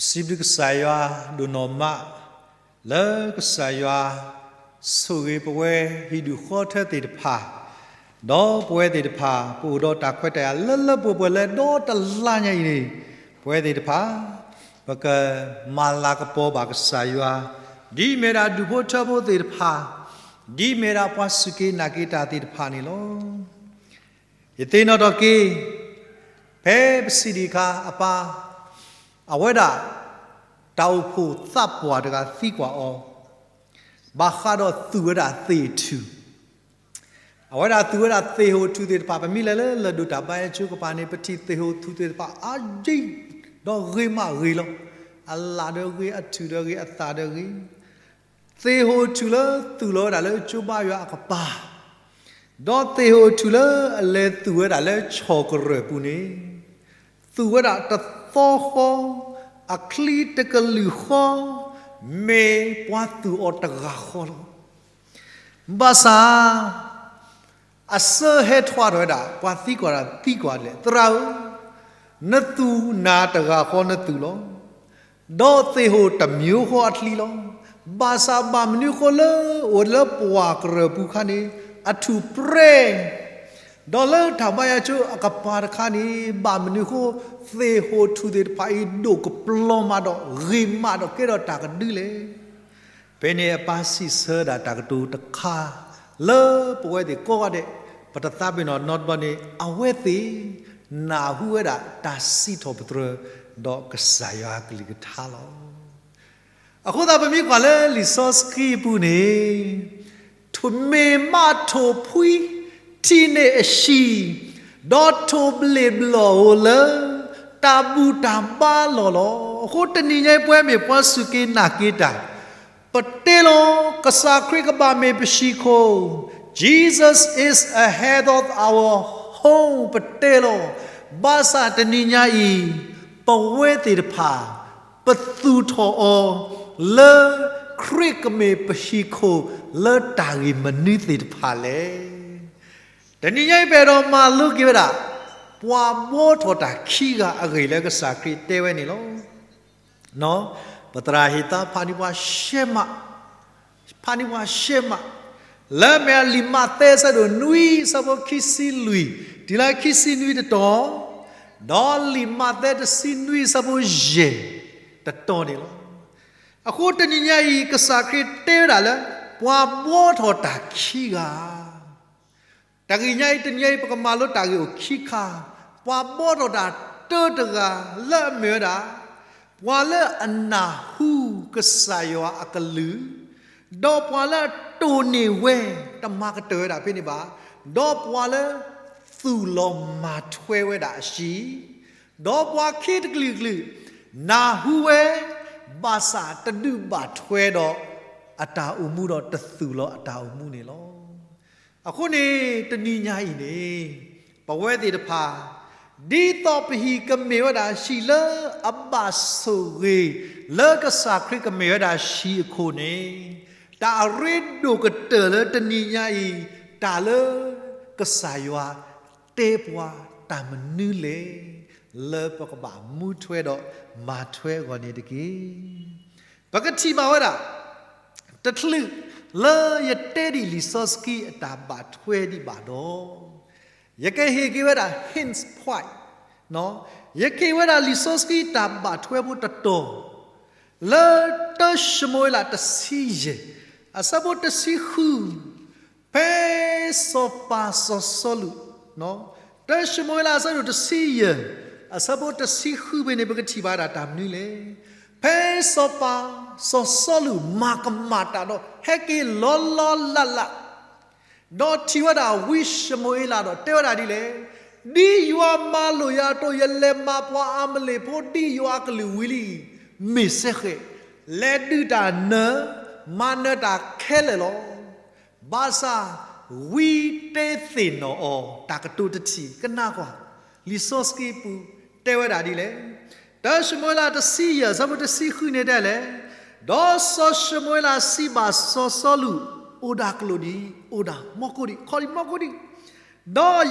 စံးဘျုးကစၢ်ယွၤဒိၣ်နီၢ်မး, လၢကစၢ်ယွၤဆိၣ်ဂ့ၤပဝဲဟံၣ်ဒူၣ်ဃီထၢသ့ၣ်တဖၣ်, ဒီးပဝဲသ့ၣ်တဖၣ် ပအိၣ်ဒီးတၢ်ခွဲးတၢ်ယာ်လၢလၢပှဲၤပှဲၤလၢဒီတလါညါအံၤန့ၣ်, ပဝဲသ့ၣ်တဖၣ် ပကမၤလၤကပီၤဘၣ်ကစၢ်ယွၤ, ဒ်အမ့ၢ်ဒၣ်ဒူၣ်ဖိထၢဖိသ့ၣ်တဖၣ်, ဒ်အမ့ၢ်ဒၣ်ပှၤစူၢ်က့ၤနာ်က့ၤတၢ်သ့ၣ်တဖၣ်န့ၣ်လီၤ. ယသ့ၣ်နီၣ်ထီၣ်က့ၤ ဖဲပစံးဒံးအခါအပၢ်, အဝဲဒၣ် တၢ်အိၣ်ဖှိၣ်သးပှၢ်တဂၤသံကွၢ်အီၤ, ဘၣ်ဃးဒီးသူၣ်ဝဲဒၣ်သ့ၣ်ထူၣ်, အဝဲဒၣ်သူၣ်ဝဲဒၣ်သ့ၣ်ဟိၣ်ထူၣ်သ့ၣ်တဖၣ် ပမ့ၢ်လဲၤလၢလၢၢ်ဒိၣ်တၢ်ဘါယွၤကၠိကပၤန့ၣ် ပထံၣ်သ့ၣ်ဟိၣ်ထူၣ်သ့ၣ်တဖၣ်အါယံၤ ဒီးဂ့ၤမးဂ့ၤလီၤ. အလၣ်ဒီးဂ့ၤ, အထူၣ်ဒီးဂ့ၤ, အသၣ်ဒီးဂ့ၤ, သ့ၣ်ဟိၣ်ထူၣ်လၢသူၣ်လီၤဝဲဒၣ်လၢကၠိဘါယွၤအကပၤ, ဒီးသ့ၣ်ဟိၣ်ထူၣ်လၢအလဲၤသူၣ်ဝဲဒၣ်လၢဆီၣ်ကရၢၢ်ပူၤန့ၣ်, သူၣ်ဝဲဒၣ်တသီဃီ, အချံတကလုာ်ဃီ, မ့ၢ်ပှၤသူၣ်အီၤတဂၤဃီလီၤ. ဘၣ်ဆၣ် အစၢဟဲထွါထီၣ်ဝဲဒၣ် ပှၤသံကွၢ်တၢ်သံကွၢ်ဒ်လဲၣ်, သရၣ်ဧၢ, နသူၣ်နၤတဂၤဃီနသူၣ်လီၤ. ဒီးသ့ၣ်ဟိၣ်တမံၤဃီအချံလီၤ. ဘၣ်ဆၣ်ဘၣ်မနုၤဃိလၢအိၣ်လၢပှၢ်ကရၢၢ်ပူၤခါန့ၣ် အထူၣ်ပြဲ, ဒီးလၢတၢ်ဘါယွၤကၠိအကပၤတခါန့ၣ် ဘၣ်မနုၤဃိ သ့ၣ်ဟိၣ်ထူၣ်သ့ၣ်တဖၣ်အံၤ ဒိၣ်ကပျီၤမးဒီးဂ့ၤမးဒီးကဲထီၣ်တၢ်ကဒုလဲၣ်. ဖဲန့ၣ်အပၢ်စံးဆၢဒၣ်တၢ်ကတိၤတခါ လၢပဝဲသ့ၣ်ကိးဂၤဒဲး ပတသးပ့ၤနီၣ်နီတဘျီန့ၣ် အဝဲသ့ၣ် နၢ်ဟူဝဲဒၣ်တၢ်စံးထီၣ်ပတြၢၤ ဒီးကစၢ်ယွၤကလုၢ်ကထါလီၤ. အဃိသတး ပမ့ၢ်ကွၢ်လၢလံာ်စီဆှံအပူၤန့ၣ်, ထိၣ်မ့ၢ်မးထိၣ်ဖှံထံန့ၣ်အဟံၣ်, ဒီးထိၣ်ဘျ့ၣ်ဘျီၣ်ဧိၤလၢ တၢ်ဘူၣ်တၢ်ဘါလီၢ်လီၤ. အဃိတနံၤညါအံၤ ပဝဲမ့ၢ်ပှၤစူၢ်က့ၤနာ်က့ၤတၢ် ပတဲလီၤ ကစၢ်ခရံာ်ကဘၣ်မ့ၢ်ပဟံၣ်ခိၣ်, Jesus is a head of our home ပတဲလီၤ. ဘၣ်ဆၣ်တနံၤညါအံၤ ပဝဲသ့ၣ်တဖၣ် ပသူၣ်ထီၣ်အီၤ လၢခရံာ်ကမ့ၢ်ပဟံၣ်ခိၣ် လၢတၢ်ဂ့ၢ်မနုၤသ့ၣ်တဖၣ်လဲၣ်. တနံၤညါအံၤ ပအဲၣ်ဒိးမၤလိက့ၤဝဲဒၣ် ပှၤဘှီထီၣ်တၢ်ခံဂၤအဂ့ၢ်လၢကစၢ်ခရံာ်တဲဝဲန့ၣ်လီၤ. ပသရၣ်ဟ့ၣ်သါဖးန့ၢ်ပှၤရှဲမး, ဖးန့ၢ်ပှၤရှဲမး, လၢမ့ၢ်အလံာ်မးသဲအဆၢဒိၣ်နွံအဆၢဖိခံဆံလွံၢ် တုၤလၢခံဆံနွံတတီၤ, ဒီးလံာ်မးသဲတဆံနွံအဆၢဖိယဲၢ်တတီၤန့ၣ်လီၤ. အဃိတနံၤညါအံၤ ကစၢ်ခရံာ်တဲဝဲဒၣ်လၢ ပှၤဘှီထီၣ်တၢ်ခံဂၤ တဂ့ၤညါအံၤ တနံၤညါအံၤ ပကမၤလိတၢ်ဂ့ၢ်အိၣ်ခံခါ, ပှၤဘှီထီၣ်တၢ်တၢတဂၤလၢအမ့ၢ်ဝဲဒၣ် ပှၤလၢအနၢ်ဟူကစၢ်ယွၤအကလုၢ်, ဒီးပှၤလၢအတိၢ်န့ၢ်ဝဲ တမၤကတၢၢ်ဝဲဒၣ်ဖဲန့ၣ်ဘၣ်, ဒီးပှၤလၢသူၣ်လီၤမၤထွဲဝဲဒၣ်အဟံၣ်, ဒီးပှၤခံတကလုာ်ကလုာ် နၢ်ဟူဝဲ ဘၣ်ဆၣ်တဒုးဘၣ်ထွဲဒီး အတၢ်အိၣ်မူဒီးတသူၣ်လီၤအတၢ်အိၣ်မူန့ၣ်လီၤ. အဃိန့ၣ် တနံၤညါအံၤန့ၣ် ပဝဲသ့ၣ်တဖၣ် ဒ်သိးပဟံၣ်ကမ့ၢ်ဝဲဒၣ်ဟံၣ်လၢအဘၣ်ဆိၣ်ဂ့ၤ လၢကစၢ်ခရံာ်ကမ့ၢ်ဝဲဒၣ်ဟံၣ်အခိၣ်န့ၣ်, တၢ်အရ့ဒိၣ်ကတၢၢ်လၢတနံၤညါအံၤ တၢ်လၢကစၢ်ယွၤတဲပှၤတၢ်မနုၤလဲၣ် လၢပကဘၣ်မူထွဲဒီးမၤထွဲအဂီၢ်န့ၣ်တက့ၢ်. ပကထံၣ်ဘၣ်ဝဲဒၣ် တချုးလၢယတဲဒံးလံာ်စီဆှံအတၢ်ဘၣ်ထွဲဒံးဘၣ်ဒီး, ယကဟ့ၣ်က့ၤဝဲဒၣ် hints point, ယကဟ့ၣ်ဝဲဒၣ်လံာ်စီဆှံတၢ်ဘၣ်ထွဲဖိတတီၤ လၢတၢၡမူၤအ့လးတဆံယဲၢ် အဆၢဖိတဆံဃု, ဖဲစီၤပၤစီၤစီလူး, တၢၡမူၤအ့လးအဆၢဒိၣ်တဆံယဲၢ် အဆၢဖိတဆံဃုဖဲန့ၣ် ပကထံၣ်ဘၣ်ဝဲဒၣ်တၢ်မနုၤလဲၣ်. ဖဲစီၤပၤစီၤစီလူးမၤကမၣ်တၢ်ဒီး ဟဲက့ၤလီၤလီၤလးလး ဒီးထံၣ်ဝဲဒၣ်ဝံၡမူၤအ့လးဒီးတဲဝဲဒၣ်ဒ်လဲၣ်, ဒ်ယွၤမၤလိာ်ယၤအသိး ယလဲၤမၤပှၤအၤမလ့ၣ်ဖိ ဒ်ယွၤအကလုၢ်ဝံၤလံ, မ့ၢ်စ့ၢ်ကီး လဲၤဒုးတၢ်နၢၤ မၤနၢၤတၢ်ခဲလၢာ်လီၤ. ဘၣ်ဆၣ် ဝံတဲသ့ၣ်နီၣ်အီၤ တၢ်ကတိၤတထံၣ်ကနၣ်ကွၢ်, လံာ်စီဆှံပူၤတဲဝဲဒၣ်ဒ်လဲၣ်. တၢၡမူၤအ့လးတဆံယဲၢ် အဆၢဖိတဆံဃုန့ၣ်တဲလဲၣ်, ဒီးစီၤၡမူၤအ့လးစံးဘၣ်စီၤစီလူး, အိၣ်ဒၣ်ကျိာ်ဒံး, အိၣ်ဒၣ်မီၢ်ကိၢ်ဒံး, ခီဒံးမီၢ်ကိၢ်ဒံး, ဒီး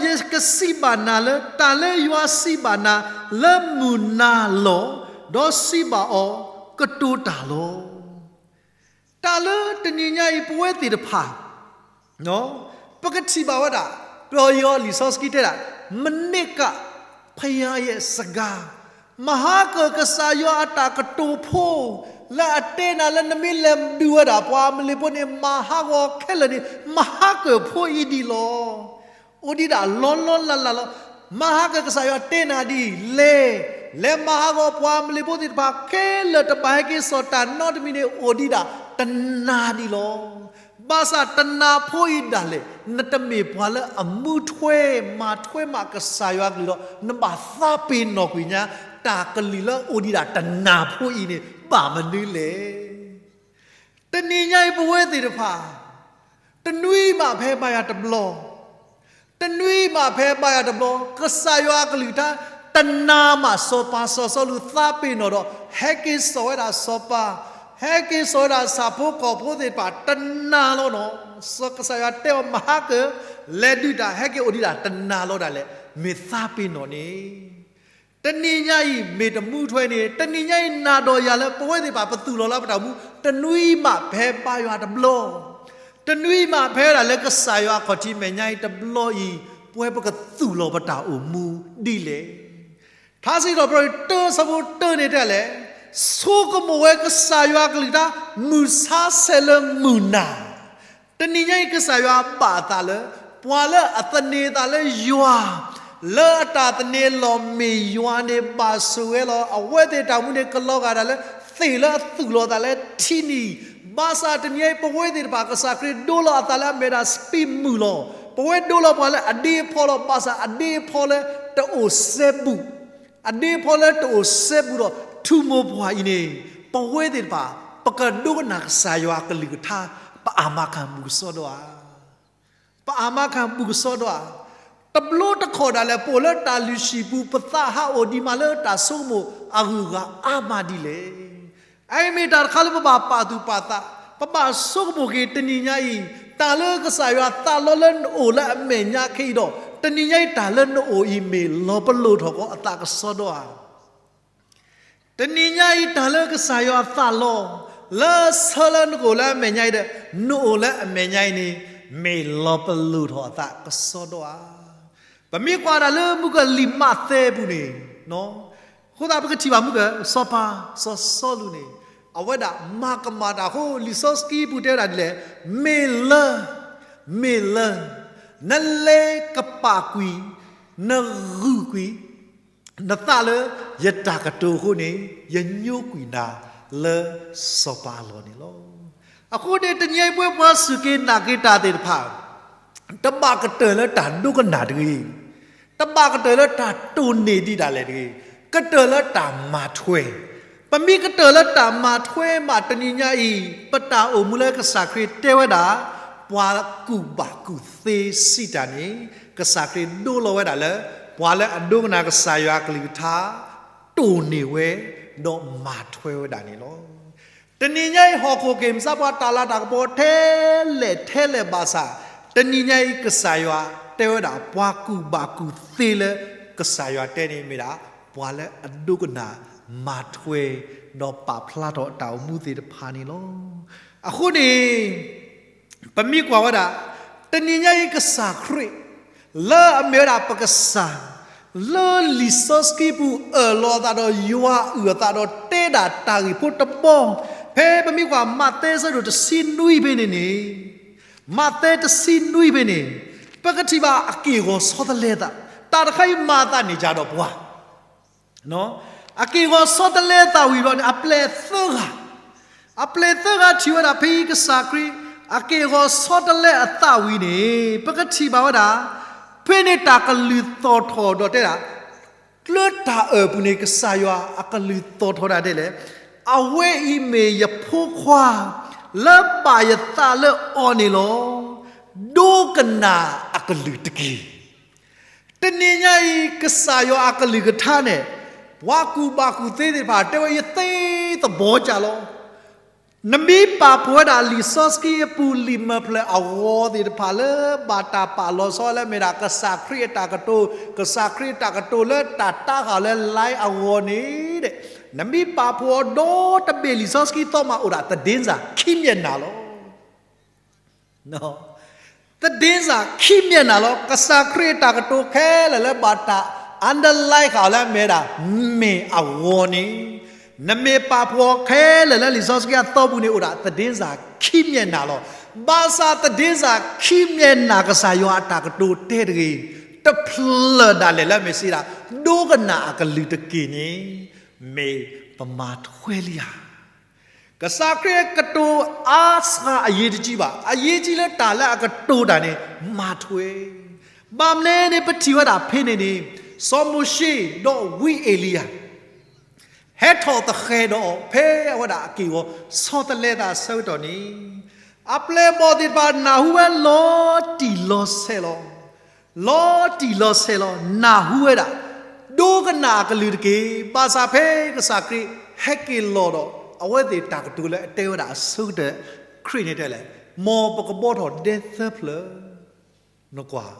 ယကစံးဘၣ်နၤလၢ တၢ်လၢယွၤစံးဘၣ်နၤလၢမုၢ်နၤလီၤ. ဒီးစံးဘၣ်အီၤ, ကတိၤတၢ်လီၤ. တၢ်လၢတနံၤညါအံၤ ပဝဲသ့ၣ်တဖၣ် ပကထံၣ်ဘၣ်ဝဲဒၣ်, ပယီၤလံာ်စီဆှံတဲဒၣ်, မနံကပ် ဖယားရဲ့စကား, မဟါကၢၣ်ကစၢ်ယွၤအတၢ်ကတိၤဖိ လၢအတဲနၤလၢနမ့ၢ်လဲၤဒုးဝဲဒၣ် ပှၤအမလ့ၤဖိန့ၣ် မၤဟးဂီၤခဲလၢာ်န့ၣ် မဟါကၢၣ်ဖိအံၤဒံးလီၤ. အိၣ်ဒံးဒၣ်လီၤလီၤလၢ်လၢ်လီၤ. မဟါကၢၣ်ကစၢ်ယွၤတဲနၤဒ်လဲၣ်, လဲၤမၤဟးဂီၤပှၤအမလ့ၤဖိသ့ၣ်တဖၣ်ခဲလၢာ် တဘၣ်ဟဲက့ၤစိာ်တၢ်နီတမံၤန့ၣ် အိၣ်ဒံးဒၣ်တနၤဒံးလီၤ. ဘၣ်ဆၣ်တနၤဖိအံၤဒၣ်လဲာ် နတမ့ၢ်ပှၤလၢအမူထွဲ မၤထွဲမးကစၢ်ယွၤအကလုၢ်ဒီး နဘၣ်သးပ့ၤနီၣ်ကွံာ်ညါ တၢ်ကလုၢ်လၢအိၣ်ဒံးဒၣ်တနၤဖိအံၤန့ၣ် ဘၣ်မနုၤလဲၣ်. တနံၤညါအံၤ ပဝဲသ့ၣ်တဖၣ် တနွံမးဖဲဘါယွၤတဘျီ, တနွံမးဖဲဘါယွၤတဘျီ ကစၢ်ယွၤအကလုၢ်ကထါ တနၤမး စီၤပၤစီၤစီလူးသးပ့ၤနီၣ်ဒီး ဟဲက့ၤစိာ်ဝဲဒၣ်စီၤပၤ, ဟဲက့ၤစိာ်ဝဲဒၣ်ဆၣ်ဖိကီၢ်ဖိသ့ၣ်တဖၣ်တနၤလီၤနီၤ. စီၤကစၢ်ယွၤတဲအီၤ မဟါကၢၣ် လဲၤဒုးတၢ် ဟဲက့ၤအိၣ်ဒံးဒၣ်တနၤလီၤဒၣ်လဲာ် မ့ၢ်သးပ့ၤနီၣ်န့ၣ် တနံၤညါအံၤ မ့ၢ်တမူထွဲန့ၣ် တနံၤညါအံၤ နၤဒီးယၤလၢပဝဲသ့ၣ်တဖၣ် ပသူၣ်လီၤလၢပတၢ်အိၣ်မူ တနွံမးဖဲဘါယွၤတဘျီ, တနွံမးဖဲဒၣ်လၢကစၢ်ယွၤအခီၣ်ထံးမဲာ်ညါအံၤတဘျီအံၤ ပဝဲပကသူၣ်လီၤပတၢ်အိၣ်မူဒ်လဲၣ်. ထါစံးထီၣ်ပတြၢၤ တၢဆၢဖိတၢန့ၣ်တဲလဲၣ်, ဆိကမိၣ်ဝဲကစၢ်ယွၤအကလုၢ်ကထါ မုၢ်ဆါဆဲးလၢမုၢ်နၤ တနံၤညါအံၤ ကစၢ်ယွၤဘၣ်အသးလၢ ပှၤလၢအသန့ၤအသးလၢယွၤ, လၢအတၢ်သန့ၤလီၤမ့ၢ်ယွၤန့ၣ် ဘၣ်ဆိၣ်ဂ့ၤလီၤ. အဝဲသ့ၣ်တၢ်မူန့ၣ် ကလီၤဂာ်ဒၣ်လၢ သ့ၣ်လၢအသူၣ်လီၤသးလၢထံနံၤ, ဘၣ်ဆၣ်တနံၤညါအံၤ ပဝဲသ့ၣ်တဖၣ် ကစၢ်ခရံာ်ဒိလီၤအသးလၢအမ့ၢ်ဒၣ်စပံးမုၢ်လီၤ. ပဝဲဒိလီၤပှၤလၢအဒ့အဖီလီၤ. ဘၣ်ဆၣ်အဒ့အဖီလၢတအိၣ်စဲဘူး အဒ့အဖီလၢတအိၣ်စဲဘူးဒီး ထူၣ်မိၢ်ပှၢ်အံၤန့ၣ် ပဝဲသ့ၣ်တဖၣ် ပကဒိကနၣ်ကစၢ်ယွၤအကလုၢ်ကထါ ပအၣ်မၤခၣ်ဘူၣ်ကစီဒီဧါ. ပအၣ်မၤခၣ်ဘူၣ်ကစီဒီဧါ. တဘျီတခီၣ်ဒၣ်လဲာ် ပအိၣ်လၢတၢ်လုၢ်ဟံၣ်ပူၤ ပသးဟးအိၣ်ဒံးမးလၢတၢ်ဆိကမိၣ်အဂုၤအဂၤအါမးဒ်လဲၣ်. အအံၤမ့ၢ်တၢ်တခါလၢပဘၣ်ပာ်သူၣ်ပာ်သး, ပဘၣ်ဆိကမိၣ်က့ၤတနံၤညါအံၤ, တၢ်လၢကစၢ်ယွၤသးလီလၢနအိၣ်လၢအမဲာ်ညါခဲအံၤဒီး တနံၤညါအံၤတၢ်လၢနအိၣ်အံၤမ့ၢ်လီၤပလိာ်ထီၣ်ကီးအသးကစီဒီဧါ. တနံၤညါအံၤတၢ်လၢကစၢ်ယွၤသးလီ လၢဆၢလၢနကအိၣ်လၢအမဲာ်ညါအံၤဒီး နအိၣ်လၢအမဲာ်ညါအံၤန့ၣ် မ့ၢ်လီၤပလိာ်ထီၣ်အသးကစီဒီဧါ. ပမ့ၢ်ကွၢ်ဒၣ်လၢမုၢ်ကလံၤမးသဲပူၤန့ၣ်, အဃိသတးပကထံၣ်ဘၣ်မုၢ်ကစီၤပၤစီၤစီလူးန့ၣ် အဝဲဒၣ်မၤကမၣ်တၢ်အဃိ လံာ်စီဆှံပူၤတဲဝဲဒၣ်ဒ်လဲၣ်, မ့ၢ်လၢ, မ့ၢ်လၢ နလဲၤကပာ်ကွံာ်, နဂုာ်ကွံာ် နသးလၢယတၢ်ကတိၤအဃိန့ၣ် ယညိကွံာ်နၤလၢစီၤပၤအလီၢ်န့ၣ်လီၤ. အဃိန့ၣ် တနံၤအံၤပဝဲပှၤစူၢ်က့ၤနာ်က့ၤတၢ်သ့ၣ်တဖၣ် တဘၣ်ကတၢၢ်လၢတၢ်ဒိကနၣ်တဂ့ၤ, တဘၣ်ကတၢၢ်လၢတၢ်တိၢ်န့ၢ်ဒံးဒၣ်လဲာ်တဂ့ၤ, ကတၢၢ်လၢတၢ်မၤထွဲ, ပမ့ၢ်ကတၢၢ်လၢတၢ်မၤထွဲမး တနံၤညါအံၤ ပတၢ်အိၣ်မူလၢကစၢ်ခရံာ်တဲဝဲဒၣ် ပှၤကူၣ်ဘၣ်ကူၣ်သ့စံးတၢ်န့ၣ် ကစၢ်ခရံာ်ဒိလီၤဝဲဒၣ်လၢ ပှၤလၢအဒိကနၣ်ကစၢ်ယွၤအကလုၢ်ကထါ တိၢ်န့ၢ်ဝဲ ဒီးမၤထွဲဝဲဒၣ်န့ၣ်လီၤ. တနံၤညါအံၤ ဟီၣ်ခိၣ်က့ၤမုၢ်ဆါ ပှၤတၢ်လၤတၢ်ကပီၤထဲလဲၣ်ထဲလဲၣ်ဘၣ်ဆၣ်, တနံၤညါအံၤ ကစၢ်ယွၤတဲဝဲဒၣ် ပှၤကူၣ်ဘၣ်ကူၣ်သ့လၢ ကစၢ်ယွၤတဲန့ၣ်မ့ၢ်ဒၣ် ပှၤလၢအဒိကနၣ်မၤထွဲ ဒီးပာ်ဖျါထီၣ်တၢ်အိၣ်မူသ့ၣ်တဖၣ်န့ၣ်လီၤ. အဃိန့ၣ် ပမ့ၢ်ကွၢ်ဝဲဒၣ် တနံၤညါအံၤ ကစၢ်ခရံာ် လၢအမ့ၢ်ဝဲဒၣ်ပကစၢ် လၢလံာ်စီဆှံပူၤ အၢၣ်လီၤအသးဒီးယွၤအုၣ်အသးဒီးတဲဒၣ်တၢ်ဂ့ၢ်ဖိတဘီ ဖဲပမ့ၢ်ကွၢ် မးသဲအဆၢဒိၣ်တဆံနွံဖဲန့ၣ်န့ၣ်, မးသဲတဆံနွံဖဲန့ၣ် ပကထံၣ်ဘၣ်အက့ၢ်အဂီၤဆီတလဲအသး, တၢ်တခါအံၤမၤအသးန့ၢ်ကဒီးပှၤ အက့ၢ်အဂီၤဆီတလဲအသးဝံၤဘျီန့ၣ် အပျဲၢ်သၢဂၤ, အပျဲၢ်သၢဂၤထံၣ်ဝဲဒၣ်ဖဲအံၤကစၢ်ခရံာ် အက့ၢ်အဂီၤဆီတလဲအသးဝံၤန့ၣ် ပကထံၣ်ဘၣ်ဝဲဒၣ် ဖဲန့ၣ်တၢ်ကလုၢ်သီၣ်ထီၣ်ဒီးတဲဒၣ် လၢတၢ်အၢၣ်ပူၤန့ၣ် ကစၢ်ယွၤအကလုၢ်သီၣ်ထီၣ်ဒၣ်ဒ်လဲၣ်, အဝဲအံၤမ့ၢ်ယဖိခွါ လၢဘၣ်ယသးလၢအီၤန့ၣ်လီၤ. ဒိကနၣ်အကလုၢ်တက့ၢ်. တနံၤညါအံၤ ကစၢ်ယွၤအကလုၢ်ကထါန့ၣ် ပှၤကူၣ်ဘၣ်ကူၣ်သ့သ့ၣ်တဖၣ် တဲဝဲယသ့သဘီကၢ်လီၤ. နမ့ၢ်ပာ်ဖှိၣ်ဝဲဒၣ်လံာ်စီဆှံအပူၤ လံာ်မၢဖျၢၣ်အဂီၤသ့ၣ်တဖၣ်လၢ ဘၣ်တၢ်ပာ်လီၤဆီလၢမ့ၢ်ဒၣ် ကစၢ်ခရံာ်အတၢ်ကတိၤ, ကစၢ်ခရံာ်အတၢ်ကတိၤလၢတၢ်တၤဃာ်လၢ live အဂီၢ်န့ၣ်ဒီး နမ့ၢ်ပာ်ဖှိၣ်ဒီတဘ့ၣ်လံာ်စီဆှံသီမးအိၣ်ဒၣ်သဒ့စၢ်ခံမျဲၢ်နၤလီၤ. သဒ့စၢ်ခံမျဲၢ်နၤလီၤ. ကစၢ်ခရံာ်အတၢ်ကတိၤခဲလၢာ်လၢဘၣ်တၢ် underline ဃာ်အီၤလၢအမ့ၢ်ဝဲဒၣ် မ့ၢ်အဂီၢ်န့ၣ်, နမ့ၢ်ပာ်ဖှိၣ်ခဲလၢာ်လၢလံာ်စီဆှံအသီပူၤန့ၣ် အိၣ်ဒၣ်သဒ့စၢ်ခံမျဲၢ်နၤလီၤ. ဘၣ်ဆၣ်သဒ့စၢ်ခံမျဲၢ်နၤ ကစၢ်ယွၤအတၢ်ကတိၤတဲတဂ့ၤ, တဖျၢၣ်ဒၣ်လဲာ်လၢအမ့ၢ်စံးဒၣ် ဒိကနၣ်အကလုၢ်တက့ၢ်န့ၣ် မ့ၢ်ပမၤထွဲလံဧါ. ကစၢ်ခရံာ်အကတိၤအါစှၤအရေးတကြီးဘၣ်. အရေးကြီးလၢတၢ်လၢအကတိၤတၢ်န့ၣ် မၤထွဲ. ဘၣ်မနုၤန့ၣ် ပထံၣ်ဝဲဒၣ်ဖဲန့ၣ်န့ၣ် စီၤမိၤၡ့ဒီးဝံအ့လံယၤ ဟဲထီၣ်သဃဲးဒီးအီၤ ဖဲအဝဲဒၣ်အက့ၢ်အဂီၤ ဆီတလဲသးအဆၢကတီၢ်န့ၣ် အပျဲၢ်အဘီၣ်သ့ၣ်တဖၣ်နၢ်ဟူဝဲလီၤတံၢ်လီၤဆဲးလီၤ. လီၤတံၢ်လီၤဆဲးလီၤ နၢ်ဟူဝဲဒၣ် ဒိကနၣ်အကလုၢ်တက့ၢ်. ဘၣ်ဆၣ်ဖဲကစၢ်ခရံာ်ဟဲက့ၤလီၤဒီး အဝဲသ့ၣ်တၢ်ကတိၤလၢအတဲဝဲဒၣ်အဆိကတၢၢ် ခရံာ်န့ၣ်တဲလဲၣ်, မ်ပကဘှီထီၣ်ဒဲသၢဖျၢၣ် နကွၢ်,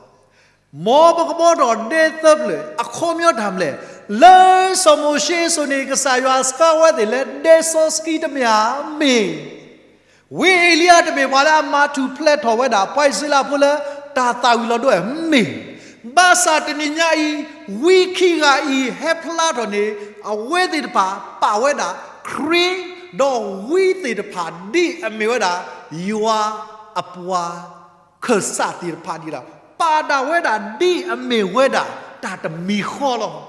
မ်ပကဘှီထီၣ်ဒဲသၢဖျၢၣ် အခီပညီတၢ်မနုၤလဲၣ်. လၢစီၤမိၤၡ့အစိၤန့ၣ် ကစၢ်ယွၤဆှၢဝဲသ့ၣ်လၢဒဲစီဆှံတမ့ၢ်ဧါ, မ့ၢ် ဝံအ့လံယၤတမ့ၢ်ပှၤလၢအမၤထူၣ်ဖျဲးထီၣ်ဝဲဒၣ် ပှၤအံၣ်စရ့လးဖိလၢတၢ်သၣ်ဝံၤလီၤဒိဝဲ မ့ၢ်. ဘၣ်ဆၣ်တနံၤညါအံၤ ဝံခံဂၤအံၤဟဲဖျါထီၣ်န့ၣ် အဝဲသ့ၣ်တဖၣ်ပာ်ဝဲဒၣ် ခရံာ် ဒီးဝံသ့ၣ်တဖၣ်ဒ်အမ့ၢ်ဝဲဒၣ် ယွၤအပှၤ ခၢၣ်စးသ့ၣ်တဖၣ်ဒ်ဒီး ပာ်ဒၣ်ဝဲဒၣ်ဒ်အမ့ၢ်ဝဲဒၣ်တၢ်တမံၤဃီလီၤ.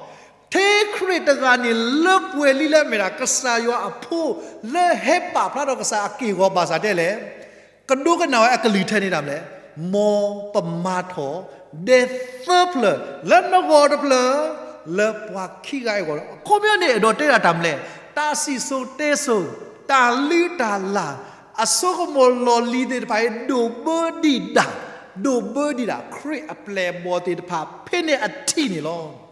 ထဲခရံာ်တဂၤန့ၣ် လၢပှဲၤလံလၢအမ့ၢ်ဒၣ် ကစၢ်ယွၤအဖိ လၢဟဲပာ်ဖျါထီၣ်ကစၢ်အက့ၢ်အဂီၤဘၣ်ဆၣ်တဲလဲၣ်, ကဒိကနၣ်ဝဲအကလုၢ်ထဲန့ၣ်တၢ်မနုၤလဲၣ်, မ်ပမၤထီၣ်ဒဲသၢဖျၢၣ် လၢနဂီၢ်တဖျၢၣ် လၢပှၤခံဂၤအဂီၢ်လီၤ. အခီပညီန့ၣ် အဲၣ်ဒိးတဲဒၣ်တၢ်မနုၤလဲၣ်, တၢ်စံၣ်စိၤတဲစိၤ တၢ်လုၢ်တၢ်လၢ် အစိကမီၤလီၢ်လံၤသ့ၣ်တဖၣ်အံၤ ဒိၣ်ဘၢဒံးဒၣ်, ဒိၣ်ဘၢဒံးဒၣ် ခရံာ်အပျဲၢ်အဘီၣ်သ့ၣ်တဖၣ် ဖဲန့ၣ်အထံးန့ၣ်လီၤ.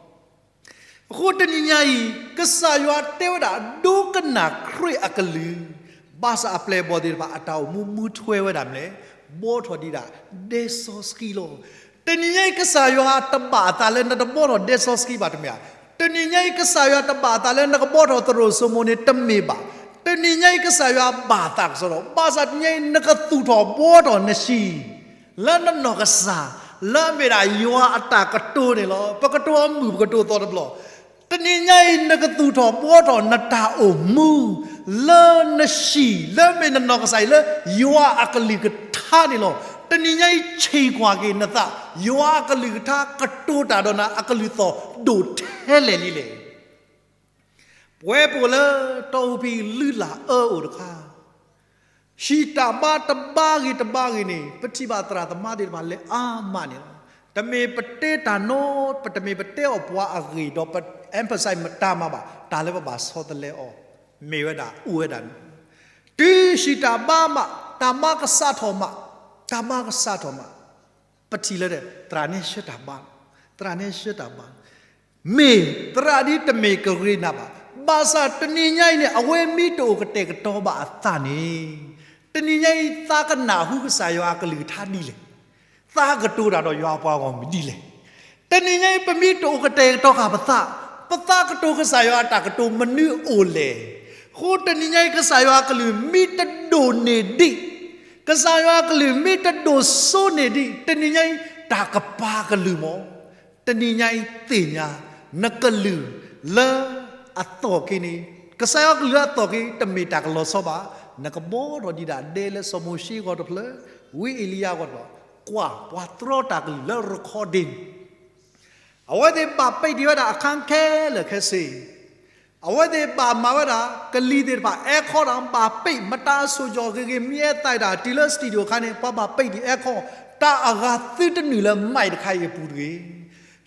အဃိတနံၤညါအံၤ ကစၢ်ယွၤတဲဝဲဒၣ် ဒိကနၣ်ခရံာ်အကလုၢ်, ဘၣ်ဆၣ်အပျဲၢ်အဘီၣ်သ့ၣ်တဖၣ် အတၢ်အိၣ်မူမူထွဲဝဲဒၣ်မနုၤလဲၣ်, ဘှီထီၣ်ဒံးဒၣ် ဒဲစီဆှံလီၤ. တနံၤညါအံၤ ကစၢ်ယွၤတဘၣ်အသးလၢနတဘှီထီၣ်ဒဲစီဆှံဘၣ်တမ့ၢ်ဧါ. တနံၤညါအံၤ ကစၢ်ယွၤတဘၣ်အသးလၢနကဘှီထီၣ်သရိာ်စိမိၤန့ၣ်တမ့ၢ်ဘၣ်. တနံၤညါအံၤ ကစၢ်ယွၤဘၣ်သးကစီဒီ, ဘၣ်ဆၣ်တနံၤညါအံၤ နကသူၣ်ထီၣ်ဘှီထီၣ်နဟံၣ် လၢနနီၢ်ကစၢ်, လၢအမ့ၢ်ဒၣ်ယွၤအတၢ်ကတိၤန့ၣ်လီၤ. ပကတိၤအမုၢ် ပကတိၤသီတဘျီ, တနံၤညါအံၤ နကသူၣ်ထီၣ်ဘှီထီၣ်နတၢ်အိၣ်မူ လၢနဟံၣ် လၢမ့ၢ်နနီၢ်ကစၢ်အံၤ လၢယွၤအကလုၢ်ကထါန့ၣ်လီၤ. တနံၤညါအံၤ ဆ့ၣ်ကွၢ်က့ၤနသး, ယွၤအကလုၢ်ကထါကတိၤတၢ်ဒီးနၤ အကလုၢ်သီၣ်ဒိၣ်ထဲလဲၣ်လံလဲၣ်. ပဝဲပအိၣ်လၢတီအူဖံ လုၢ်လၢ်အၢအိၣ်တခါ, ဟံၣ်တၢ်ဘါတဘါဂ့ၤတဘါဂ့ၤန့ၣ် ပထံၣ်ဘၣ်သရၣ်သမါသ့ၣ်တဖၣ်လဲၤအါမးန့ၣ်လီၤ. တမ့ၢ်ပတဲတၢ်နီ, ပတမ့ၢ်ပတဲအီၣ်ပှၤအဂ့ၢ်ဒီး ပ emphasize မတၤမးဘၣ်, တၢ်လၢပဘၣ်ဆီတလဲအီၤ မ့ၢ်ဝဲဒၣ်အိၣ်ဝဲဒၣ်န့ၣ်, တုၤဟံၣ်တၢ်ဘါမး, တၢ်မါကစးထီၣ်မး, တၢ်မါကစးထီၣ်မး, ပထံၣ်လၢ သရၣ်န့ၣ်ဆှၢတၢ်ဘါ, သရၣ်န့ၣ်ဆှၢတၢ်ဘါ, မ့ၢ်သရၣ်ဒ်တမ့ၢ်ကရ့နၤဘၣ်. ဘၣ်ဆၣ်တနံၤညါအံၤန့ၣ် အဝဲမ့ၢ်တအိၣ်ကတဲာ်ကတီၤဘၣ်အသးန့ၣ်, တနံၤညါအံၤ သးကနၢ်ဟူကစၢ်ယွၤအကလုၢ်ကထါဒ်လဲၣ်, သးကတိၤတၢ်ဒီးယွၤအပှၤဂီၢ်မုၢ်ဒ်လဲၣ်. တနံၤညါအံၤ ပမ့ၢ်တအိၣ်ကတဲာ်ကတီၤဃာ်ပသး, ပသးကတိၤကစၢ်ယွၤအတၢ်ကတိၤမနုၤအိၣ်လဲၣ်. အဃိတနံၤညါအံၤ ကစၢ်ယွၤအကလုၢ်မ့ၢ်တဒိၣ်န့ၢ်ဒံး, ကစၢ်ယွၤအကလုၢ်မ့ၢ်တဒိၣ်စိန့ၢ်ဒံး, တနံၤညါအံၤ တၢ်ကပၤကလုၢ်မး. တနံၤညါအံၤသ့ၣ်ညါ, နကလုၢ်လၢအသီၣ်က့ၤန့ၣ်, ကစၢ်ယွၤကလုၢ်လၢအသီၣ်က့ၤ တမ့ၢ်တၢ်ကလီၤဆီဘၣ်. နကဘှီထီၣ်ဒံးဒၣ်ဒဲလၢစီၤမိၤၡ့အဂီၢ်တဖျၢၣ်, ဝံအ့လံယၤအဂီၢ်တဖျၢၣ်, ကွၢ်ပှၤတြီတၢ်ကလုၢ်လၢ recording အဝဲသ့ၣ်ဘၣ်ပ့းတံၢ်ဝဲဒၣ်အခန်းခဲလၢာ်ခဲဆ့, အဝဲသ့ၣ်ဘၣ်မၤဝဲဒၣ် ကလံၤသ့ၣ်တဖၣ် အဲၣ်ခီတၢ်ဘၣ်ပ့း, မတၤအစိၣ်ကီၣ်ဂ့ၤဂ့ၤ မ့ၢ်အဲၣ်သးတၢ်တုၤလၢ studio အခါန့ၣ် ပှၤဘၣ်ပ့းတံၢ်အဲၣ်ခီ, တၢ်အဂၤသုတနုာ်လၢ mic တခါအံၤအပူၤတဂ့ၤ.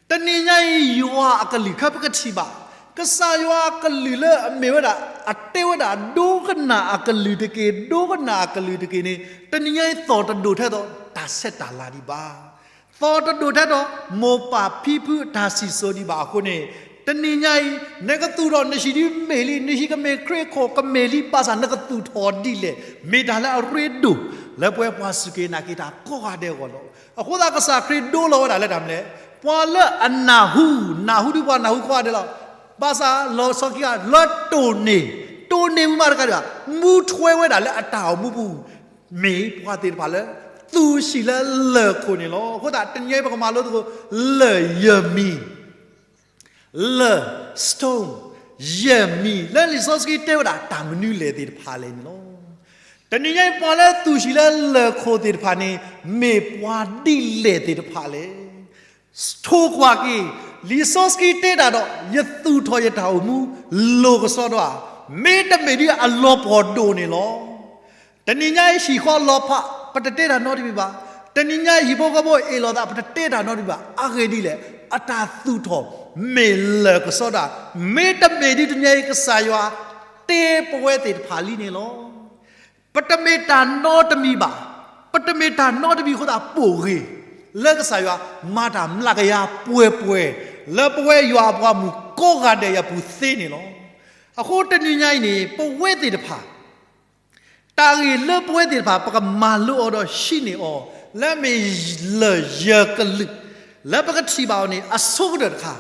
တနံၤညါအံၤ ယွၤအကလုၢ်ခဲပကထံၣ်ဘၣ်, ကစၢ်ယွၤအကလုၢ်လၢအမ့ၢ်ဝဲဒၣ် အတဲဝဲဒၣ် ဒိကနၣ်အကလုၢ်တက့ၢ်, ဒိကနၣ်အကလုၢ်တက့ၢ်န့ၣ် တနံၤညါအံၤသီၣ်တဒိၣ်ထဲသိး တၢ်ဆဲးတၢ်လၤဒံးဘၣ်. သီၣ်တဒိၣ်ထဲဒီး မိၢ်ပၢ်ဖံဖုအတၢ်စံၣ်စိၤဒံးဘၣ်အဃိန့ၣ်, တနံၤညါအံၤ နကသူၣ်ထီၣ်နဟံၣ်ဒ်မ့ၢ်လံ, နဟံၣ်ကမ့ၢ်ခရံာ်ခိၣ်ကမ့ၢ်လံ, ဘၣ်ဆၣ်နကသူၣ်ထီၣ်ဒ်လဲၣ်, မ့ၢ်တၢ်လၢအရ့ဒိၣ်လၢပဝဲပှၤစူၢ်က့ၤနာ်က့ၤတၢ်ကိးဂၤဒဲးအဂီၢ်လီၤ. အဃိသတးကစၢ်ခရံာ်ဒိလီၤဝဲဒၣ်လၢတၢ်မနုၤလဲၣ်, ပှၤလၢအနၢ်ဟူ, နၢ်ဟူဒ်ပှၤနၢ်ဟူကိးဂၤဒဲးလီၤ. ဘၣ်ဆၣ်လီၤဆီခံဂၤလၢတိၢ်န့ၢ်, တိၢ်န့ၢ်မုၢ်မးတကးဒံးဘၣ်, မူထွဲဝဲဒၣ်လၢအတၢ်အိၣ်မူပူၤ, မ့ၢ်ပှၤသ့ၣ်တဖၣ်လၢ သူၣ်ဆံးလၢလၢၢ်ခိၣ်န့ၣ်လီၤ. အဃိသတး တနံၤအံၤပကမၤလိသကိး လၢၢ်ယမံၤ, လၢၢ် stone, ယမံၤ လၢလံာ်စီဆှံတဲဝဲဒၣ်တၢ်မနုၤလဲၣ်သ့ၣ်တဖၣ်လဲၣ်န့ၣ်လီၤ. တနံၤညါအံၤ ပှၤလၢသူၣ်ဆံးလၢလၢၢ်ခိၣ်သ့ၣ်တဖၣ်န့ၣ် မ့ၢ်ပှၤဒ်လဲၣ်သ့ၣ်တဖၣ်လဲၣ်. ထိၣ်ကွၢ်က့ၤ, လံာ်စီဆှံတဲတၢ်ဒီး ယသူၣ်ထီၣ်ယတၢ်အိၣ်မူ လိၤကစီဒီဧါ, မ့တမ့ၢ်ဒ်အလီၤပှီၢ်ဒိၣ်န့ၣ်လီၤ. တနံၤညါအံၤဟံၣ်ဃီလီၤဖး ပတတဲတၢ်နီတမံၤဘၣ်. တနံၤညါအံၤဟံၣ်ဖိဃီဖိအ့ၣ်လိာ်သး ပတတဲတၢ်နီတမံၤဘၣ်. အဂ့ၢ်ဒ်လဲၣ်, အတၢ်သူၣ်ထီၣ် မ့ၢ်လၢၢ်ကစီဒီဧါ, မ့တမ့ၢ်ဒ်တနံၤညါအံၤကစၢ်ယွၤ တဲပဝဲသ့ၣ်တဖၣ်လံန့ၣ်လီၤ. ပတမ့ၢ်တၢ်နီတမံၤဘၣ်. ပတမ့ၢ်တၢ်နီတမံၤအဃိသတး ပိာ်ဂ့ၤ လၢကစၢ်ယွၤမၤတၢ်မျးကယၤပှဲၤပှဲၤ လၢပဝဲယွၤအပှၤမုၣ်ကိးဂၤဒဲးအပူၤသ့န့ၣ်လီၤ. အဃိတနံၤညါအံၤန့ၣ် ပဝဲသ့ၣ်တဖၣ် တၢ်ဂ့ၢ်လၢပဝဲသ့ၣ်တဖၣ် ပကမၤလိအီၤဒီးဟံးန့ၢ်အီၤ လၢအမ့ၢ်လၢၢ်ယဲၢ်ကလုာ် လၢပကထံၣ်ဘၣ်အီၤန့ၣ် အဆိကတၢၢ်တခါ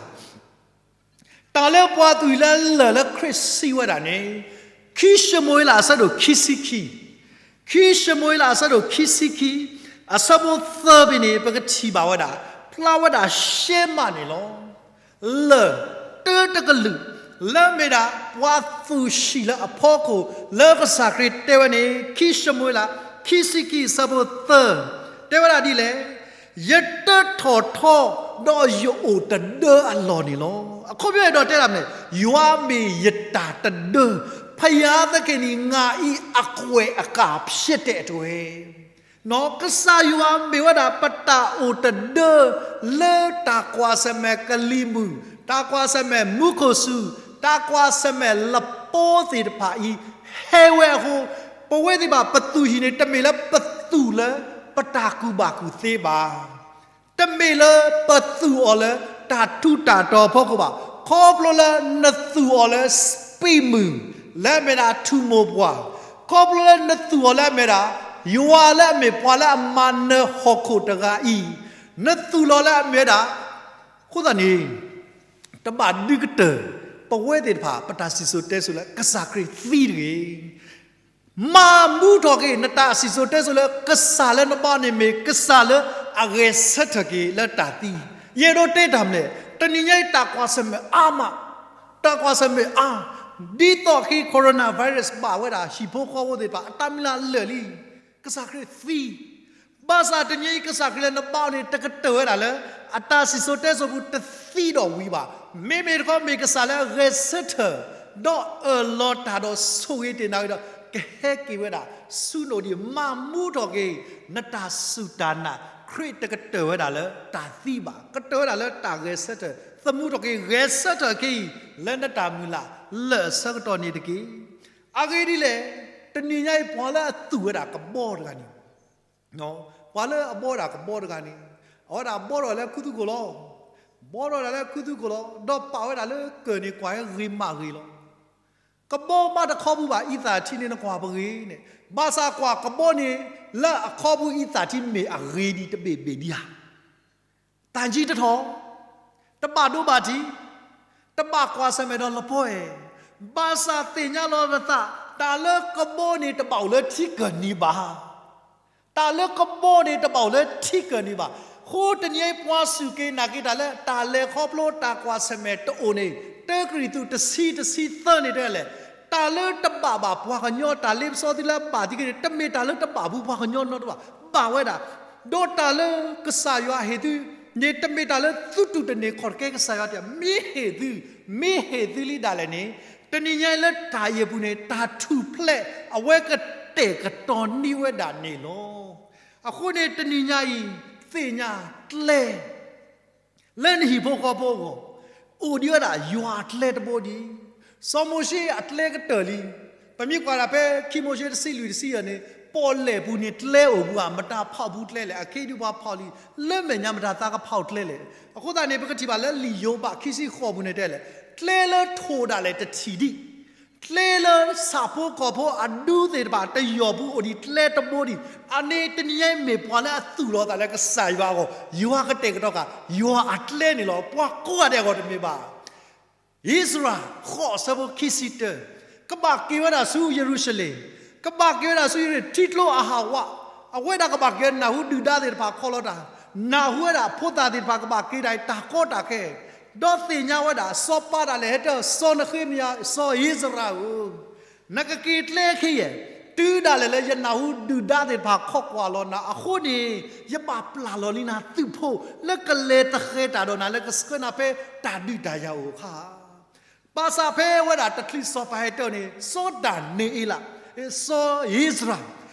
တၢ်လၢပှၤသူၣ်ဆံးလၢလၢၢ်လၢခရံာ်စံးဝဲဒၣ်န့ၣ်, ခံၡမူၤအ့လးအဆၢဒိၣ်ခံဆံခံ, ခံၡမူၤအ့လးအဆၢဒိၣ်ခံဆံခံ, အဆၢဖိသၢဖဲန့ၣ် ပကထံၣ်ဘၣ်ဝဲဒၣ် ဖျါဝဲဒၣ်ရှဲမးန့ၣ်လီၤ. လၢၢ်တၢတကလုာ် လၢအမ့ၢ်ဒၣ်ပှၤသူၣ်ဆံးလၢအဖီခိၣ် လၢကစၢ်ခရံာ်တဲဝဲန့ၣ် ခံၡမူၤအ့လး ခံဆံခံ အဆၢဖိသၢ တဲဝဲဒၣ်ဒ်လဲၣ်, ယတၢထီၣ်ထီ ဒီးယအိၣ်တဒၢအလီၢ်န့ၣ်လီၤ. အခီပညီအဲၣ်ဒိးတဲဒၣ်မနုၤလဲၣ်, ယွၤမ့ၢ်ယတၢ်တဒၢ, ဘုရားသခင်သည်ငါ၏အကွယ်အကာဖြစ်တဲ့အတွက်, ကစၢ်ယွၤမ့ၢ်ဝဲဒၣ်ပတၢ်အိၣ်တဒၢ လၢတၢ်ကွၢ်ဆၢၣ်မဲာ်ကလံၤမုၢ်, တၢ်ကွၢ်ဆၢၣ်မဲာ်မူခိၣ်စူၤ, တၢ်ကွၢ်ဆၢၣ်မဲာ်လပီသ့ၣ်တဖၣ်အံၤ ဟဲဝဲအဃိ, ပဝဲသ့ၣ်တဖၣ်ပသူၣ်ဟံၣ်န့ၣ် တမ့ၢ်လၢပသူၣ်လၢပတၢ်ကူၣ်ဘၣ်ကူၣ်သ့ဘၣ်. တမ့ၢ်လၢပသူၣ်အီၤလၢတၢ်ထူးတၢ်တီၤအဖီခိၣ်ဘၣ်. ခီဖျိလၢနသူၣ်အီၤလၢစပံးမုၢ် လၢအမ့ၢ်ဒၣ်ထူၣ်မိၢ်ပှၢ်, ခီဖျိလၢနသူၣ်အီၤလၢအမ့ၢ်ဒၣ် ယွၤလၢအမ့ၢ်ပှၤလၢအမၤနၢၤဟီၣ်ခိၣ်တဂၤအံၤ, နသူၣ်လီၤလၢအမ့ၢ်ဝဲဒၣ်, အဃိသတးန့ၣ် တဘၣ်ဒုးကတၢၢ် ပဝဲသ့ၣ်တဖၣ် ပတၢ်စံၣ်စိၤတဲစိၤလၢကစၢ်ခရံာ်သံတဂ့ၤ. မၤမူထီၣ်က့ၤ နတၢ်စံၣ်စိၤတဲစိၤလၢကစၢ်လၢနဘါန့ၣ် မ့ၢ်ကစၢ်လၢအဂဲၤဆၢထၢၣ်က့ၤလၢတၢ်သံ. ယအဲၣ်ဒိးတဲတၢ်မနုၤလဲၣ်, တနံၤညါအံၤတၢ်ကွၢ်ဆၢၣ်မဲာ်အါမး, တၢ်ကွၢ်ဆၢၣ်မဲာ်အါ, ဒ်သိးအခံ coronavirus ဘၣ်ဝဲဒၣ်ဟံၣ်ဖိဃီဖိသ့ၣ်တဖၣ် အတၢ်မုၢ်လၢ်လၢာ်လံ, ကစၢ်ခရံာ်သံ ဘၣ်ဆၣ်တနံၤအံၤကစၢ်ခရံာ်လၢနဘါန့ၣ် တကတၢၢ်ဝဲဒၣ်လၢ အတၢ်စံၣ်စိၤတဲစိၤပူၤတသံဒီးဝံၤဘၣ်. မ့မ့ၢ်တခီမ့ၢ်ကစၢ်လၢအဂဲၤဆၢထၢၣ် ဒီးအၢၣ်လီၤတၢ်ဒီးဆိၣ်ဂ့ၤတ့ၢ်နၤဂ့ၤဒီး ကဟဲက့ၤဝဲဒၣ်ဆူနအိၣ်ဒံး မၤမူထီၣ်က့ၤ နတၢ်စူၢ်တၢ်နာ် ခရံာ်တကတၢၢ်ဝဲဒၣ်လၢတၢ်သံဘၣ်, ကတၢၢ်ဝဲဒၣ်လၢတၢ်ဂဲၤဆၢထၢၣ်, သမူထီၣ်က့ၤ ဂဲၤဆၢထၢၣ်က့ၤ လၢနတၢ်မုၢ်လၢ်လၢအဆၢကတီၢ်န့ၣ်တက့ၢ်. အဂ့ၢ်ဒ်လဲၣ်, တနံၤညါအံၤပှၤလၢအသူၣ်ဝဲဒၣ်ကဘီတဂၤန့ၣ် ပှၤလၢအဘီဒၣ်ကဘီတဂၤန့ၣ် အဝဲဒၣ်ဘီထီၣ်လၢခူသူၣ်ခိၣ်လီၤ. ဘီထီၣ်ဒၣ်လၢခူသူၣ်ခိၣ်လီၤ. ဒီးပာ်ဝဲဒၣ်လၢကၢၢ်န့ၣ် ကွၢ်ဟဲဂ့ၤမးဂ့ၤလီၤ. ကဘီမးတခီပူၤဘၣ် အံသၣ်ထံန့ၣ် နကွၢ်ပဂ့ၤန့ၣ်, ဘၣ်ဆၣ်ကွၢ်ကဘီန့ၣ် လၢအခီပူၤအံသၣ်ထံမ့ၢ်အဂ့ၤဒံးတဘ့ၣ်ဘ့ၣ်ဒံးဧါ. တၢ်ယံတထီၣ်, တဘၣ်ဒိဘၣ်ထံး, တဘၣ်ကွၢ်ဆၢၣ်မဲာ်ဒီးလပီအဲၣ်, ဘၣ်ဆၣ်သ့ၣ်ညါလီၤနသး တၢ်လၢကဘီန့ၣ် တဘၣ်အိၣ်လၢထံကၢၢ်နံၤဘၣ်. တၢ်လၢကဘီန့ၣ် တဘၣ်အိၣ်လၢထံကၢၢ်နံၤဘၣ်. အဃိတနံၤအံၤပှၤစူၢ်က့ၤနာ်က့ၤတၢ်လၢ တၢ်လဲၤခီဖျိတၢ်ကွၢ်ဆၢၣ်မဲာ်တအိၣ်န့ၣ် တၢကရံၣ်သူးတဆံ တဆံသၢန့ၣ်တဲလဲၣ်, တၢ်လၢတဘၣ်ဘၣ်ပှၤကညီ တၢ်လ့ပစီသ့လၢအဘၣ်သံက့ၤန့ၣ် တမ့ၢ်တၢ်လၢတဘၣ်ဘူးပှၤကညီနီတဘ့ၣ်ဘၣ်ဝဲဒၣ်, ဒီးတၢ်လၢကစၢ်ယွၤဟ့ၣ်သုန့ၣ် တမ့ၢ်တၢ်လၢသုတူၢ်တန့ၢ်ခီၣ်တကဲ ကစၢ်ယွၤတဲ မ့ၢ်ဟ့ၣ်သု, မ့ၢ်ဟ့ၣ်သုလံဒၣ်လဲာ်န့ၣ်, တနံၤညါအံၤလၢတၢ်အံၤအပူၤန့ၣ် တၢ်ထူၣ်ဖျဲး အဝဲကတဲာ်ကတီၤန့ၢ်ဝဲဒၣ်န့ၣ်လီၤ. အဃိန့ၣ်တနံၤညါအံၤ သ့ၣ်ညါကျဲ လၢနဟံၣ်ဖိဃီဖိအဂီၢ် အိၣ်ဒံးဝဲဒၣ်ယွၤအကျဲတဘိဒံး, စီၤမိၤၡ့အကျဲကတၢၢ်လံ. ပမ့ၢ်ကွၢ်ဒၣ်ဖဲခံမိၤၡ့တဆံလွံၢ်တဆံယဲၢ်န့ၣ် ပီၣ်လဲၣ်ပူၤန့ၣ်ကျဲအိၣ်ဘူးဧါ, မတၤဖီၣ်ဘူးကျဲလဲၣ်, အခဲအံၤဒုးပှၤဖီၣ်လံ, လၢမဲာ်ညါမတၤသးကဖီၣ်ကျဲလဲၣ်. အဃိသတးန့ၣ် ပကထံၣ်ဘၣ်လၢလံာ်ယိၤဘးခံဆံဃိးပူၤန့ၣ်တဲလဲၣ်, ကျဲလၢထိၣ်ဒၣ်လဲာ်တထံၣ်ဒံး ကျဲလၢဆၣ်ဖိကီၢ်ဖိအဒူသ့ၣ်တဖၣ်တယီၢ်ဘူးအိၣ်ဒံးကျဲတဘိဒံး, အန့ၣ်တနံၤညါအံၤမ့ၢ်ပှၤလၢအသူၣ်လီၤသးလၢကစၢ်ယွၤအဂီၢ်, ယွၤကတဲာ်ကတီၤဃာ် ယွၤအကျဲန့ၣ်လီၤ. ပှၤကိးဂၤဒဲးအဂီၢ်တမ့ၢ်ဘၣ်. ဧ့စရၤ ဃိးဆၢဖိခံဆံတၢ, ကဘၣ်က့ၤဝဲဒၣ်ဆူယရူၤၡလ့ၣ်, ကဘၣ်က့ၤဝဲဒၣ်ဆူယရူၤၡလ့ၣ် ထံကျိအဟးဝး, အဝဲဒၣ်ကဘၣ်က့ၤနၢ်ဟူဒုၣ်ဒါသ့ၣ်တဖၣ် ခီလီၤတၢ်, နၢ်ဟူဝဲဒၣ်ဖိသၣ်သ့ၣ်တဖၣ်ကဘၣ်က့ၤတၢ်အံၤ တၢ်ကီတၢ်ခဲ, ဒီးသ့ၣ်ညါဝဲဒၣ် စီၤပၤဒၣ်လဲာ်ဟဲတဲ စီၤနဃ့မယၤ စီၤဧ့စရၤဧၢ, နကက့ၤကျဲခဲအံၤ, တုၤဒၣ်လဲာ်လၢယနၢ်ဟူဒုၣ်ဒါသ့ၣ်တဖၣ် ခီကွၢ်လီၤနၤအဃိန့ၣ်, ယဘၣ်ပျၢ်လီၤလံနၤသုးဖိ လၢကလဲၤတဃဲၤတၢ်ဒီးနၤ လၢကဆှၢနၤဖဲတၢ်ဒုးတၢ်ယၤအိၣ်အခါ ဘၣ်ဆၣ်ဖဲဝဲဒၣ်တချုးစီၤပၤဟဲတဲအီၤန့ၣ် စီၤဒၤနံးအ့လး, စီၤဧ့စရၤ,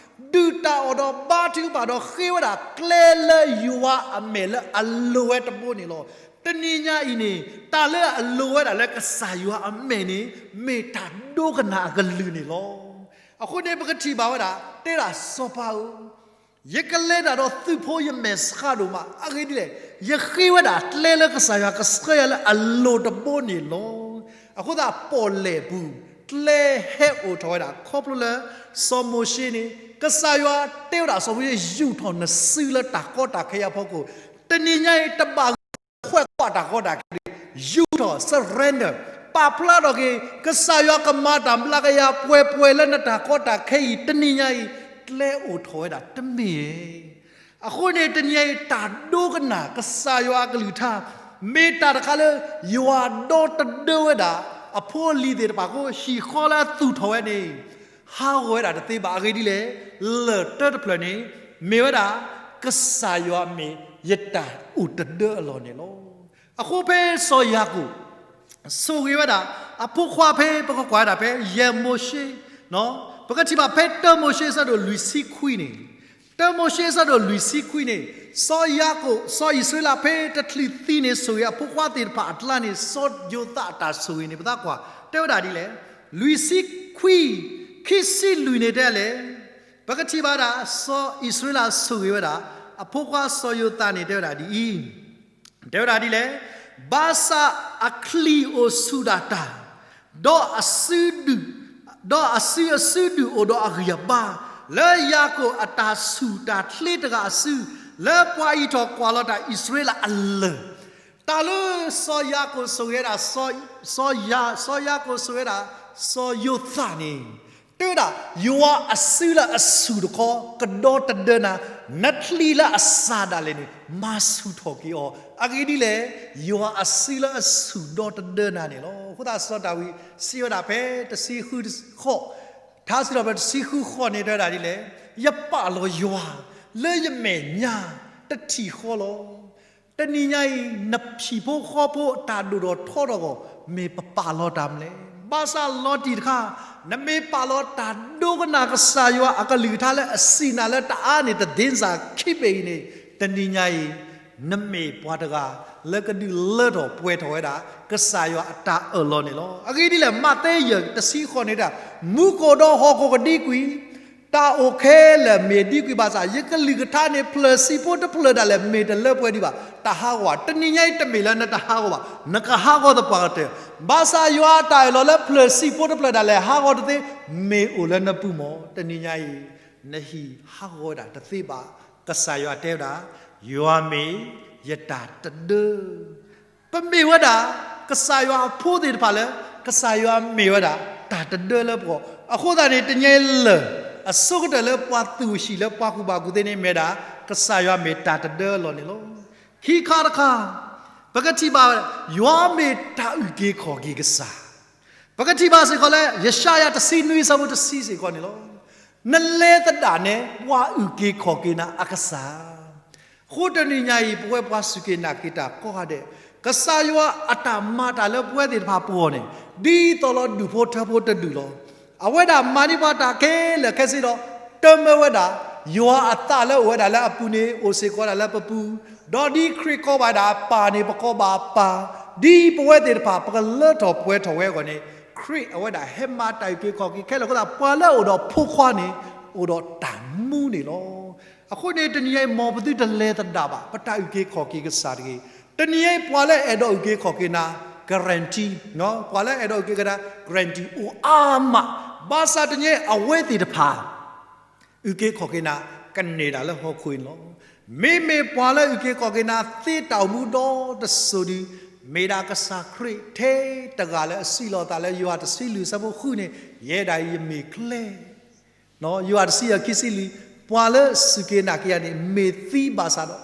ဒုၣ်တၢ်အီၣ်ဒီးဘါထုကဖၣ်ဒီး ဃ့ဝဲဒၣ်ကျဲလၢယွၤအမဲာ်လၢအလိၤဝဲတဘိန့ၣ်လီၤ. တနံၤညါအံၤန့ၣ် တၢ်လၢအလိၤဝဲဒၣ်လၢကစၢ်ယွၤအမဲာ်န့ၣ် မ့ၢ်တၢ်ဒိကနၣ်အကလုၢ်န့ၣ်လီၤ. အဃိန့ၣ် ပကထံၣ်ဘၣ်ဝဲဒၣ် တဲဒၣ်စီၤပၤဧၢ, ယကလဲၤတၢ်ဒီးသုးဖိယမဲာ်ဆှးဒိၣ်မး, အဂ့ၢ်ဒ်လဲၣ်, ယဃ့ဝဲဒၣ်ကျဲလၢကစၢ်ယွၤကဆှၢယၤလၢအလိၤတဘိန့ၣ်လီၤ. အဃိသတး ပီၣ်လဲၣ်ပူၤ ကျဲဟဲအိၣ်ထီၣ်ဝဲဒၣ် ခီဖျိလၢ စီၤမိၤၡ့န့ၣ် ကစၢ်ယွၤတဲဝဲဒၣ်စီၤမိၤၡ့ ယူာ်ထီၣ်နစုလၢတၢ်ကီတၢ်ခဲအံၤအဖီခိၣ်, တနံၤညါအံၤ တဘၣ်ဂ့ၤခွဲးကွၢ်တၢ်ကီတၢ်ခဲတဂ့ၤ, ယူာ်ထီၣ် surrender, ပာ်ဖျါထီၣ်က့ၤ ကစၢ်ယွၤကမၤတၢ်မျးကယၤ ပှဲၤပှဲၤလၢနတၢ်ကီတၢ်ခဲအံၤ တနံၤညါအံၤ ကျဲအိၣ်ထီၣ်ဝဲဒၣ်တမ့ၢ်ဧါ. အဃိန့ၣ် တနံၤညါအံၤ တၢ်ဒိကနၣ်ကစၢ်ယွၤအကလုၢ်ကထါ မ့ၢ်တၢ်တခါလၢ ယွၤဒီတဒၢဝဲဒၣ် အဖိအလံၤသ့ၣ်တဖၣ်အဃိ ဟံၣ်ဃီလၢအသူၣ်ထီၣ်ဝဲန့ၣ် ဟးဂီၤဝဲဒၣ်တသ့ဘၣ်. အဂ့ၢ်ဒ်လဲၣ်, လၢၢ်တၢတဖျၢၣ်န့ၣ် မ့ၢ်ဝဲဒၣ် ကစၢ်ယွၤမ့ၢ်ယတၢ်အိၣ်တဒၢအလီၢ်န့ၣ်လီၤ. အဃိဖဲစီၤယၤကိာ် ဆိၣ်ဂ့ၤဝဲဒၣ် အဖိခွါဖဲ ပကကွၢ်ဝဲဒၣ်ဖဲ ယဲၢ်မိၤၡ့, ပကထံၣ်ဘၣ်ဖဲတၢမိၤၡ့အဆၢဒိၣ်လွံၢ်ဆံခွံန့ၣ်, တၢမိၤၡ့အဆၢဒိၣ်လွံၢ်ဆံခွံန့ၣ်, စီၤယၤကိာ် စီၤအံၣ်စရ့လးဖဲတချုးသံန့ၣ် ဆိၣ်ဂ့ၤအဖိခွါသ့ၣ်တဖၣ်အကျါန့ၣ် စီၤယိၤသးအတၢ်ဆိၣ်ဂ့ၤန့ၣ် ပသးကွၢ် တဲဝဲဒၣ်ဒ်လဲၣ်, လွံၢ်ဆံခွံ ခံဆံလွံၢ်န့ၣ်တဲလဲၣ်, ပကထံၣ်ဘၣ်ဒၣ် စီၤအံၣ်စရ့လးဆိၣ်ဂ့ၤဝဲဒၣ် အဖိခွါစီၤယိၤသးန့ၣ် တဲဝဲဒၣ်ဒ်အံၤ, တဲဝဲဒၣ်ဒ်လဲၣ်, ဘၣ်ဆၣ်အချံၣ်အိၣ်ဆူၣ်ဒၣ်တၢ်, ဒီးအစုဒုၣ်, ဒီးအစုအစုဒုၣ်အိၣ်ဒီးအဂံၢ်အဘါ, လၢယၤကိာ်အတၢ်ဆူၣ်တၢ်ချ့တဂၤအစု, လၢပှၤအံးထီၣ်ကွၢ်လီၤတၢ်အံၣ်စရ့လးအလၢၢ်, တၢ်လၢစီၤယၤကိာ်ဆိၣ်ဂ့ၤဝဲဒၣ် စီၤယၤ, စီၤယၤကိာ်ဆိၣ်ဂ့ၤဝဲဒၣ် စီၤယိၤသးန့ၣ် တဲဝဲဒၣ် ယွၤအစုလၢအဆူၣ်တခီ ကဒီတဒၢနၤ, နချံၣ်လၢအစၢ်ဒၣ်လဲာ်န့ၣ် မၤဆူၣ်ထီၣ်က့ၤအီၤ, အဂ့ၢ်ဒ်လဲၣ်, ယွၤအစုလၢအဆူၣ်ဒီတဒၢနၤန့ၣ်လီၤ. အဃိသတးစီၤဒၤဝံးစံးဝဲဒၣ်ဖဲတဆံဃုဃိး, ထါစံးထီၣ်ဖဲတဆံဃုဃိးန့ၣ်တဲဝဲဒၣ်ဒ်လဲၣ်, ယပာ်လီၤယွၤ လၢယမဲာ်ညါတထံၣ်ဃီလီၤ. တနံၤညါအံၤ နဟံၣ်ဖိဃီဖိအတၢ်ဒိၣ်ထီၣ်ထီထီၣ်အဂီၢ် မ့ၢ်ပပာ်လီၤတၢ်မနုၤလဲၣ်. ဘၣ်ဆၣ်လီၤတံၢ်တခါ နမ့ၢ်ပာ်လီၤတၢ်ဒိကနၣ်ကစၢ်ယွၤအကလုၢ်ကထါလၢအစံးနၤလၢတအါန့ၣ် တဒ့စၢ်ခံဘ့ၣ်အံၤန့ၣ် တနံၤညါအံၤ နမ့ၢ်ပှၤတဂၤလၢကဒုးလၢထီၣ်ပှဲၤထီၣ်ဝဲဒၣ် ကစၢ်ယွၤအတၢ်အၢၣ်လီၤန့ၣ်လီၤ. အဂ့ၢ်ဒ်လဲၣ်, မးသဲယဲၢ်တဆံဃိးန့ၣ်ဒၣ်, မူခိၣ်ဒီးဟီၣ်ခိၣ်ကဒံကွံာ် တၢ်အိၣ်ခဲလၢာ်မ့ၢ်ဒံကွံာ်ဘၣ်ဆၣ် ယကလုၢ်ကထါန့ၣ် ဖျၢၣ်ဆံးဖိတဖျၢၣ်ဒၣ်လဲာ် မ့ၢ်တလၢပှဲၤဒံးဘၣ်. တၢ်ဟးဂီၤဘၣ်. တနံၤညါအံၤတမ့ၢ်လၢနတဟးဂီၤဘၣ်, နကဟးဂီၤသပှၢ်ကတၢၢ်. ဘၣ်ဆၣ်ယွၤအတၢ်အၢၣ်လီၤလၢဖျၢၣ်ဆံးဖိတဖျၢၣ်ဒၣ်လဲာ် ဟးဂီၤတသ့, မ့ၢ်အိၣ်လၢနပူၤမီၢ်. တနံၤညါအံၤ နဟံၣ်ဟးဂီၤဝဲဒၣ်တသ့ဘၣ်. ကစၢ်ယွၤတဲဝဲဒၣ်, ယွၤမ့ၢ်ယတၢ်တဒၢ ပမ့ၢ်ဝဲဒၣ် ကစၢ်ယွၤအဖိသ့ၣ်တဖၣ်လၢ ကစၢ်ယွၤမ့ၢ်ဝဲဒၣ် တၢ်တဒၢလၢပဂီၢ်. အဃိသတးန့ၣ် တနံၤညါအံၤလၢာ် အဆိကတၢၢ်လၢပှၤသူၣ်ဟံၣ်လၢပှၤကူၣ်ဘၣ်ကူၣ်သ့န့ၣ်မ့ၢ်ဒၣ် ကစၢ်ယွၤမ့ၢ်တၢ်တဒၢအလီၢ်န့ၣ်လီၤ. ခံခါတခါ ပကထံၣ်ဘၣ် ယွၤမ့ၢ်တၢ်အုၣ်က့ၤခီၣ်က့ၤကစၢ်. ပကထံၣ်ဘၣ်စ့ၢ်ကီးလၢ ယၡါယၤတဆံနွံအဆၢဖိတဆံစ့ၢ်ကီးန့ၣ်လီၤ. နလဲၤသဒၣ်နဲ ပှၤအုၣ်က့ၤခီၣ်က့ၤနၤအကစၢ်. အဃိတနံၤညါအံၤ ပဝဲပှၤစူၢ်က့ၤနာ်က့ၤတၢ်ကိးဂၤဒဲး ကစၢ်ယွၤအတၢ်မၤတၢ်လၢပဝဲသ့ၣ်တဖၣ်ပဂီၢ်န့ၣ် ဒ်သိးလီၤဒူၣ်ဖိထၢဖိတဒူၣ်လီၤ. အဝဲဒၣ်မၤန့ၢ်ပှၤတၢ်ခဲလၢာ်ခဲဆ့ဒီး တမၢဝဲဒၣ် ယွၤအသးလၢအိၣ်ဝဲဒၣ်လၢအပူၤန့ၣ် အိၣ်စ့ၢ်ကီးဝဲဒၣ်လၢပပူၤ, ဒီးဒ်ခရံာ်ကိးဘၣ်ဒၣ်အပၢ်န့ၣ် ပကိးဘၣ်အပၢ်, ဒ်ပဝဲသ့ၣ်တဖၣ် ပကလၢထီၣ်ပှဲၤထီၣ်ဝဲအဂီၢ်န့ၣ် ခရံာ်အဝဲဒၣ်ဟဲမၤတၢ်အုၣ်က့ၤခီၣ်က့ၤခဲလၢာ်အဃိသတး ပှၤလၢအအိၣ်ဒီးဖိခွါန့ၣ် အိၣ်ဒီးတၢ်မူန့ၣ်လီၤ. အဃိန့ၣ် တနံၤညါအံၤ မ်ပသုတလဲၤသဒၣ်ဘၣ် ပတၢ်အုၣ်က့ၤခီၣ်က့ၤကစၢ်တဂ့ၤ. တနံၤညါအံၤ ပှၤလၢအဲၣ်ဒိးအုၣ်က့ၤခီၣ်က့ၤနၤ guarantee, ပှၤလၢအဲၣ်ဒိးအုၣ်က့ၤခီၣ်က့ၤနၤ guarantee အိၣ်အါမး, ဘၣ်ဆၣ်တနံၤညါအံၤ အဝဲသ့ၣ်တဖၣ် အုၣ်က့ၤခီၣ်က့ၤနၤ ကန့ၢ်ဒၣ်လၢဟီၣ်ခိၣ်အံၤန့ၣ်လီၤ. မ့မ့ၢ်ပှၤလၢအုၣ်က့ၤခီၣ်က့ၤနၤ သ့တၢ်အိၣ်မူဒီတစိၤဒုး မ့ၢ်ဒၣ်ကစၢ်ခရံာ်ထဲတဂၤလၢအစံးလီၤသးလၢယိၤဟၣ်တဆံလွံၢ်အဆၢဖိဃုန့ၣ်, ယဲဒၣ်အံၤယမ့ၢ်ကျဲ, ယိၤဟၣ်တဆံယဲၢ်ခံဆံလွံၢ်, ပှၤလၢစူၢ်က့ၤနာ်က့ၤယၤန့ၣ် မ့ၢ်သံဘၣ်ဆၣ်ဒီး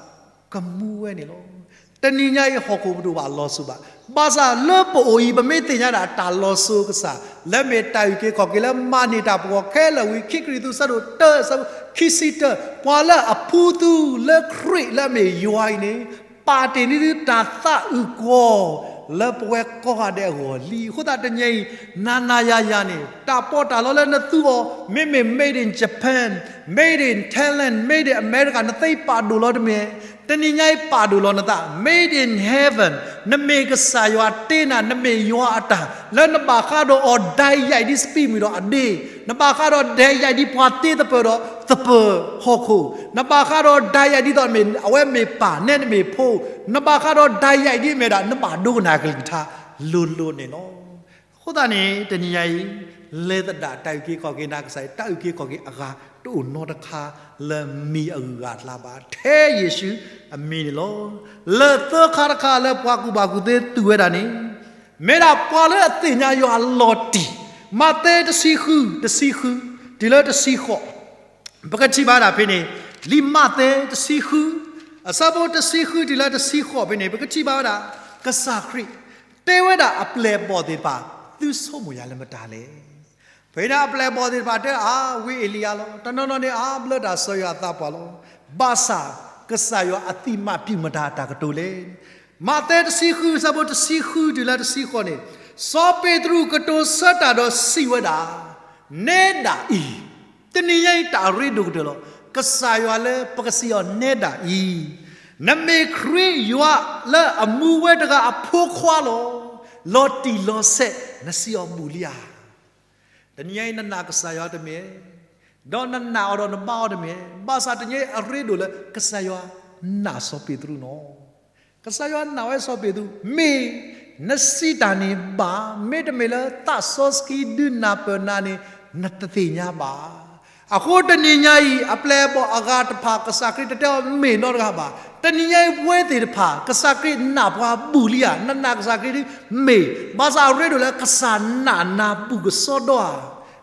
ကမူဝဲန့ၣ်လီၤ. တနံၤညါအံၤဟီၣ်ခိၣ်ပဒိၣ်ဘၣ်လီၤစိၤဘၣ်. ဘၣ်ဆၣ်လၢပအိၣ်အံၤ ပမ့ၢ်သ့ၣ်ညါဒၣ်တၢ်လီၤစိၤကစၢ် လၢမ့ၢ်တၢ်အုၣ်က့ၤခီၣ်က့ၤလၢမၤန့ၢ်တၢ်ပဂီၢ်ခဲလၢာ်ဝံၤ ခံကရံၣ်သူးဆၢဒိၣ်တၢ ဆၢဖိခံဆံတၢ, ပှၤလၢအဖှူသူလၢခရံာ်လၢအမ့ၢ်ယွၤအံၤန့ၣ် ပာ်တ့ၢ်န့ၢ်ဒုတၢ်သးအုးကီၤ လၢပဝဲကိးဂၤဒဲးအဂီၢ်လံ. အဃိသတးတနံၤညါအံၤ နၤနၤယၤယၤန့ၣ် တၢ်ပီးတၢ်လီလၢနသူအီၤ မ့မ့ၢ် made in Japan, made in Thailand, made in America နသ့ပာ်ဒိၣ်လီၤတမ့ၢ်, တနံၤညါအံၤပာ်ဒိၣ်လီၤနသး made in heaven, နမ့ၢ်ကစၢ်ယွၤတ့နၤ နမ့ၢ်ယွၤအတၢ် လၢနဘၣ်ဃးဒီးအီၤ ဒၣ်ယဲၢ်ဒ်စပံးမုၢ်ဒီးအဒ့, နဘၣ်ဃးဒီးဒၣ်ယဲၢ်ဒ်ပှၤတ့သပၢၤဒီးသပၢၤဟီၣ်ခိၣ်, နဘၣ်ဃးဒီးဒၣ်ယဲၢ်ဒ်သိးမ့ၢ် အဝဲမ့ၢ်ပၢ်နဲနမ့ၢ်ဖိ, နဘၣ်ဃးဒီးဒၣ်ယဲၢ်ဒ်မ့ၢ်ဒၣ် နဘၣ်ဒိကနၣ်ကလုၢ်ကထါလိၤလိၤန့ၣ်လီၤ. အဃိသတးန့ၣ် တနံၤညါအံၤ လဲၤသဒၣ်တၢ်အုၣ်က့ၤခီၣ်က့ၤနၤကစၢ်အံၤ တၢ်အုၣ်က့ၤခီၣ်က့ၤအဂၤတအိၣ်နီတခါလၢမံၤအဂုၤအဂၤအကျါဘၣ် ထဲယ့ၣ်ၡူးအမံၤန့ၣ်လီၤ. လၢသၢခါတခါလၢပှၤကူၣ်ဘၣ်ကူၣ်သ့တူၢ်ဝဲဒၣ်န့ၣ် မ့ၢ်ဒၣ်ပှၤလၢအသ့ၣ်ညါယွၤအလီၤတံၢ်, မးသဲတဆံဃု တဆံဃု တုၤလၢတဆံဃိး ပကထံၣ်ဘၣ်ဒၣ်ဖဲန့ၣ်, လံာ်မးသဲတဆံဃု အဆၢဖိတဆံဃုတုၤလၢတဆံဃိးဖဲန့ၣ် ပကထံၣ်ဘၣ်ဝဲဒၣ် ကစၢ်ခရံာ် တဲဝဲဒၣ်အပျဲၢ်အဘီၣ်သ့ၣ်တဖၣ် သုဆိကမိၣ်ယၤလၢမတၤလဲၣ်. ဖဲန့ၣ်အပျဲၢ်အဘီၣ်သ့ၣ်တဖၣ်တဲ အါ ဝံအ့လံယၤလီၤ. တနီၤနီၤန့ၣ် အါဘျၢတၢ်ဆၢယွၤအသးပှၢ်လီၤ. ဘၣ်ဆၣ် ကစၢ်ယွၤအသံၣ်မၤပျုၢ်မတၤတၢ်ကတိၤလဲၣ်. မးသဲတဆံဃု ဆၢဖိတဆံဃုတုၤလၢတဆံဃိးန့ၣ်, စီၤပ့းတရူးကတိၤဆၢတၢ်ဒီးစံးဝဲဒၣ်, နဲဒၣ်အံၤ, တနံၤညါအံၤတၢ်အရ့ဒိၣ်ကတၢၢ်လီၤ. ကစၢ်ယွၤလၢပကစံးအီၤနဲဒၣ်အံၤ, နမ့ၢ်ခရံာ်ယွၤလၢအမူဝဲတဂၤအဖိခွါလီၤ. လီၤတံၢ်လီၤဆဲး နစံးအီၤဘူးလံဧါ. တနံၤညါအံၤနနာ်ကစၢ်ယွၤတမ့ၢ်, ဒီးနနာ်အီၤဒီးနဘါအီၤတမ့ၢ်, ဘၣ်ဆၣ်တနံၤညါအံၤအရ့ဒိၣ်လၢကစၢ်ယွၤနာ်စီၤပ့းတရူးနီၤ. ကစၢ်ယွၤနာ်ဝဲစီၤပ့းတရူး, မ့ၢ်နစံးတၢ်န့ၣ်ဘၣ်, မ့တမ့ၢ်လၢသးစီဆှံဒုးနၢ်ပၢၢ်နၤန့ၣ် နတသ့ၣ်ညါဘၣ်. အဃိတနံၤညါအံၤ အပျဲၢ်အဘီၣ်အဂၤတဖၣ် ကစၢ်ခရံာ်တတဲအီၤမ့ၢ်နီတဂၤဘၣ်. တနံၤညါအံၤပဝဲသ့ၣ်တဖၣ် ကစၢ်ခရံာ်နာ်ပှၤဘူးလံဧါ, နနာ်ကစၢ်ခရံာ်ဒ်မ့ၢ်, ဘၣ်ဆၣ်အရ့ဒိၣ်လၢကစၢ်နာ်နၤဘူးကစီဒီဧါ.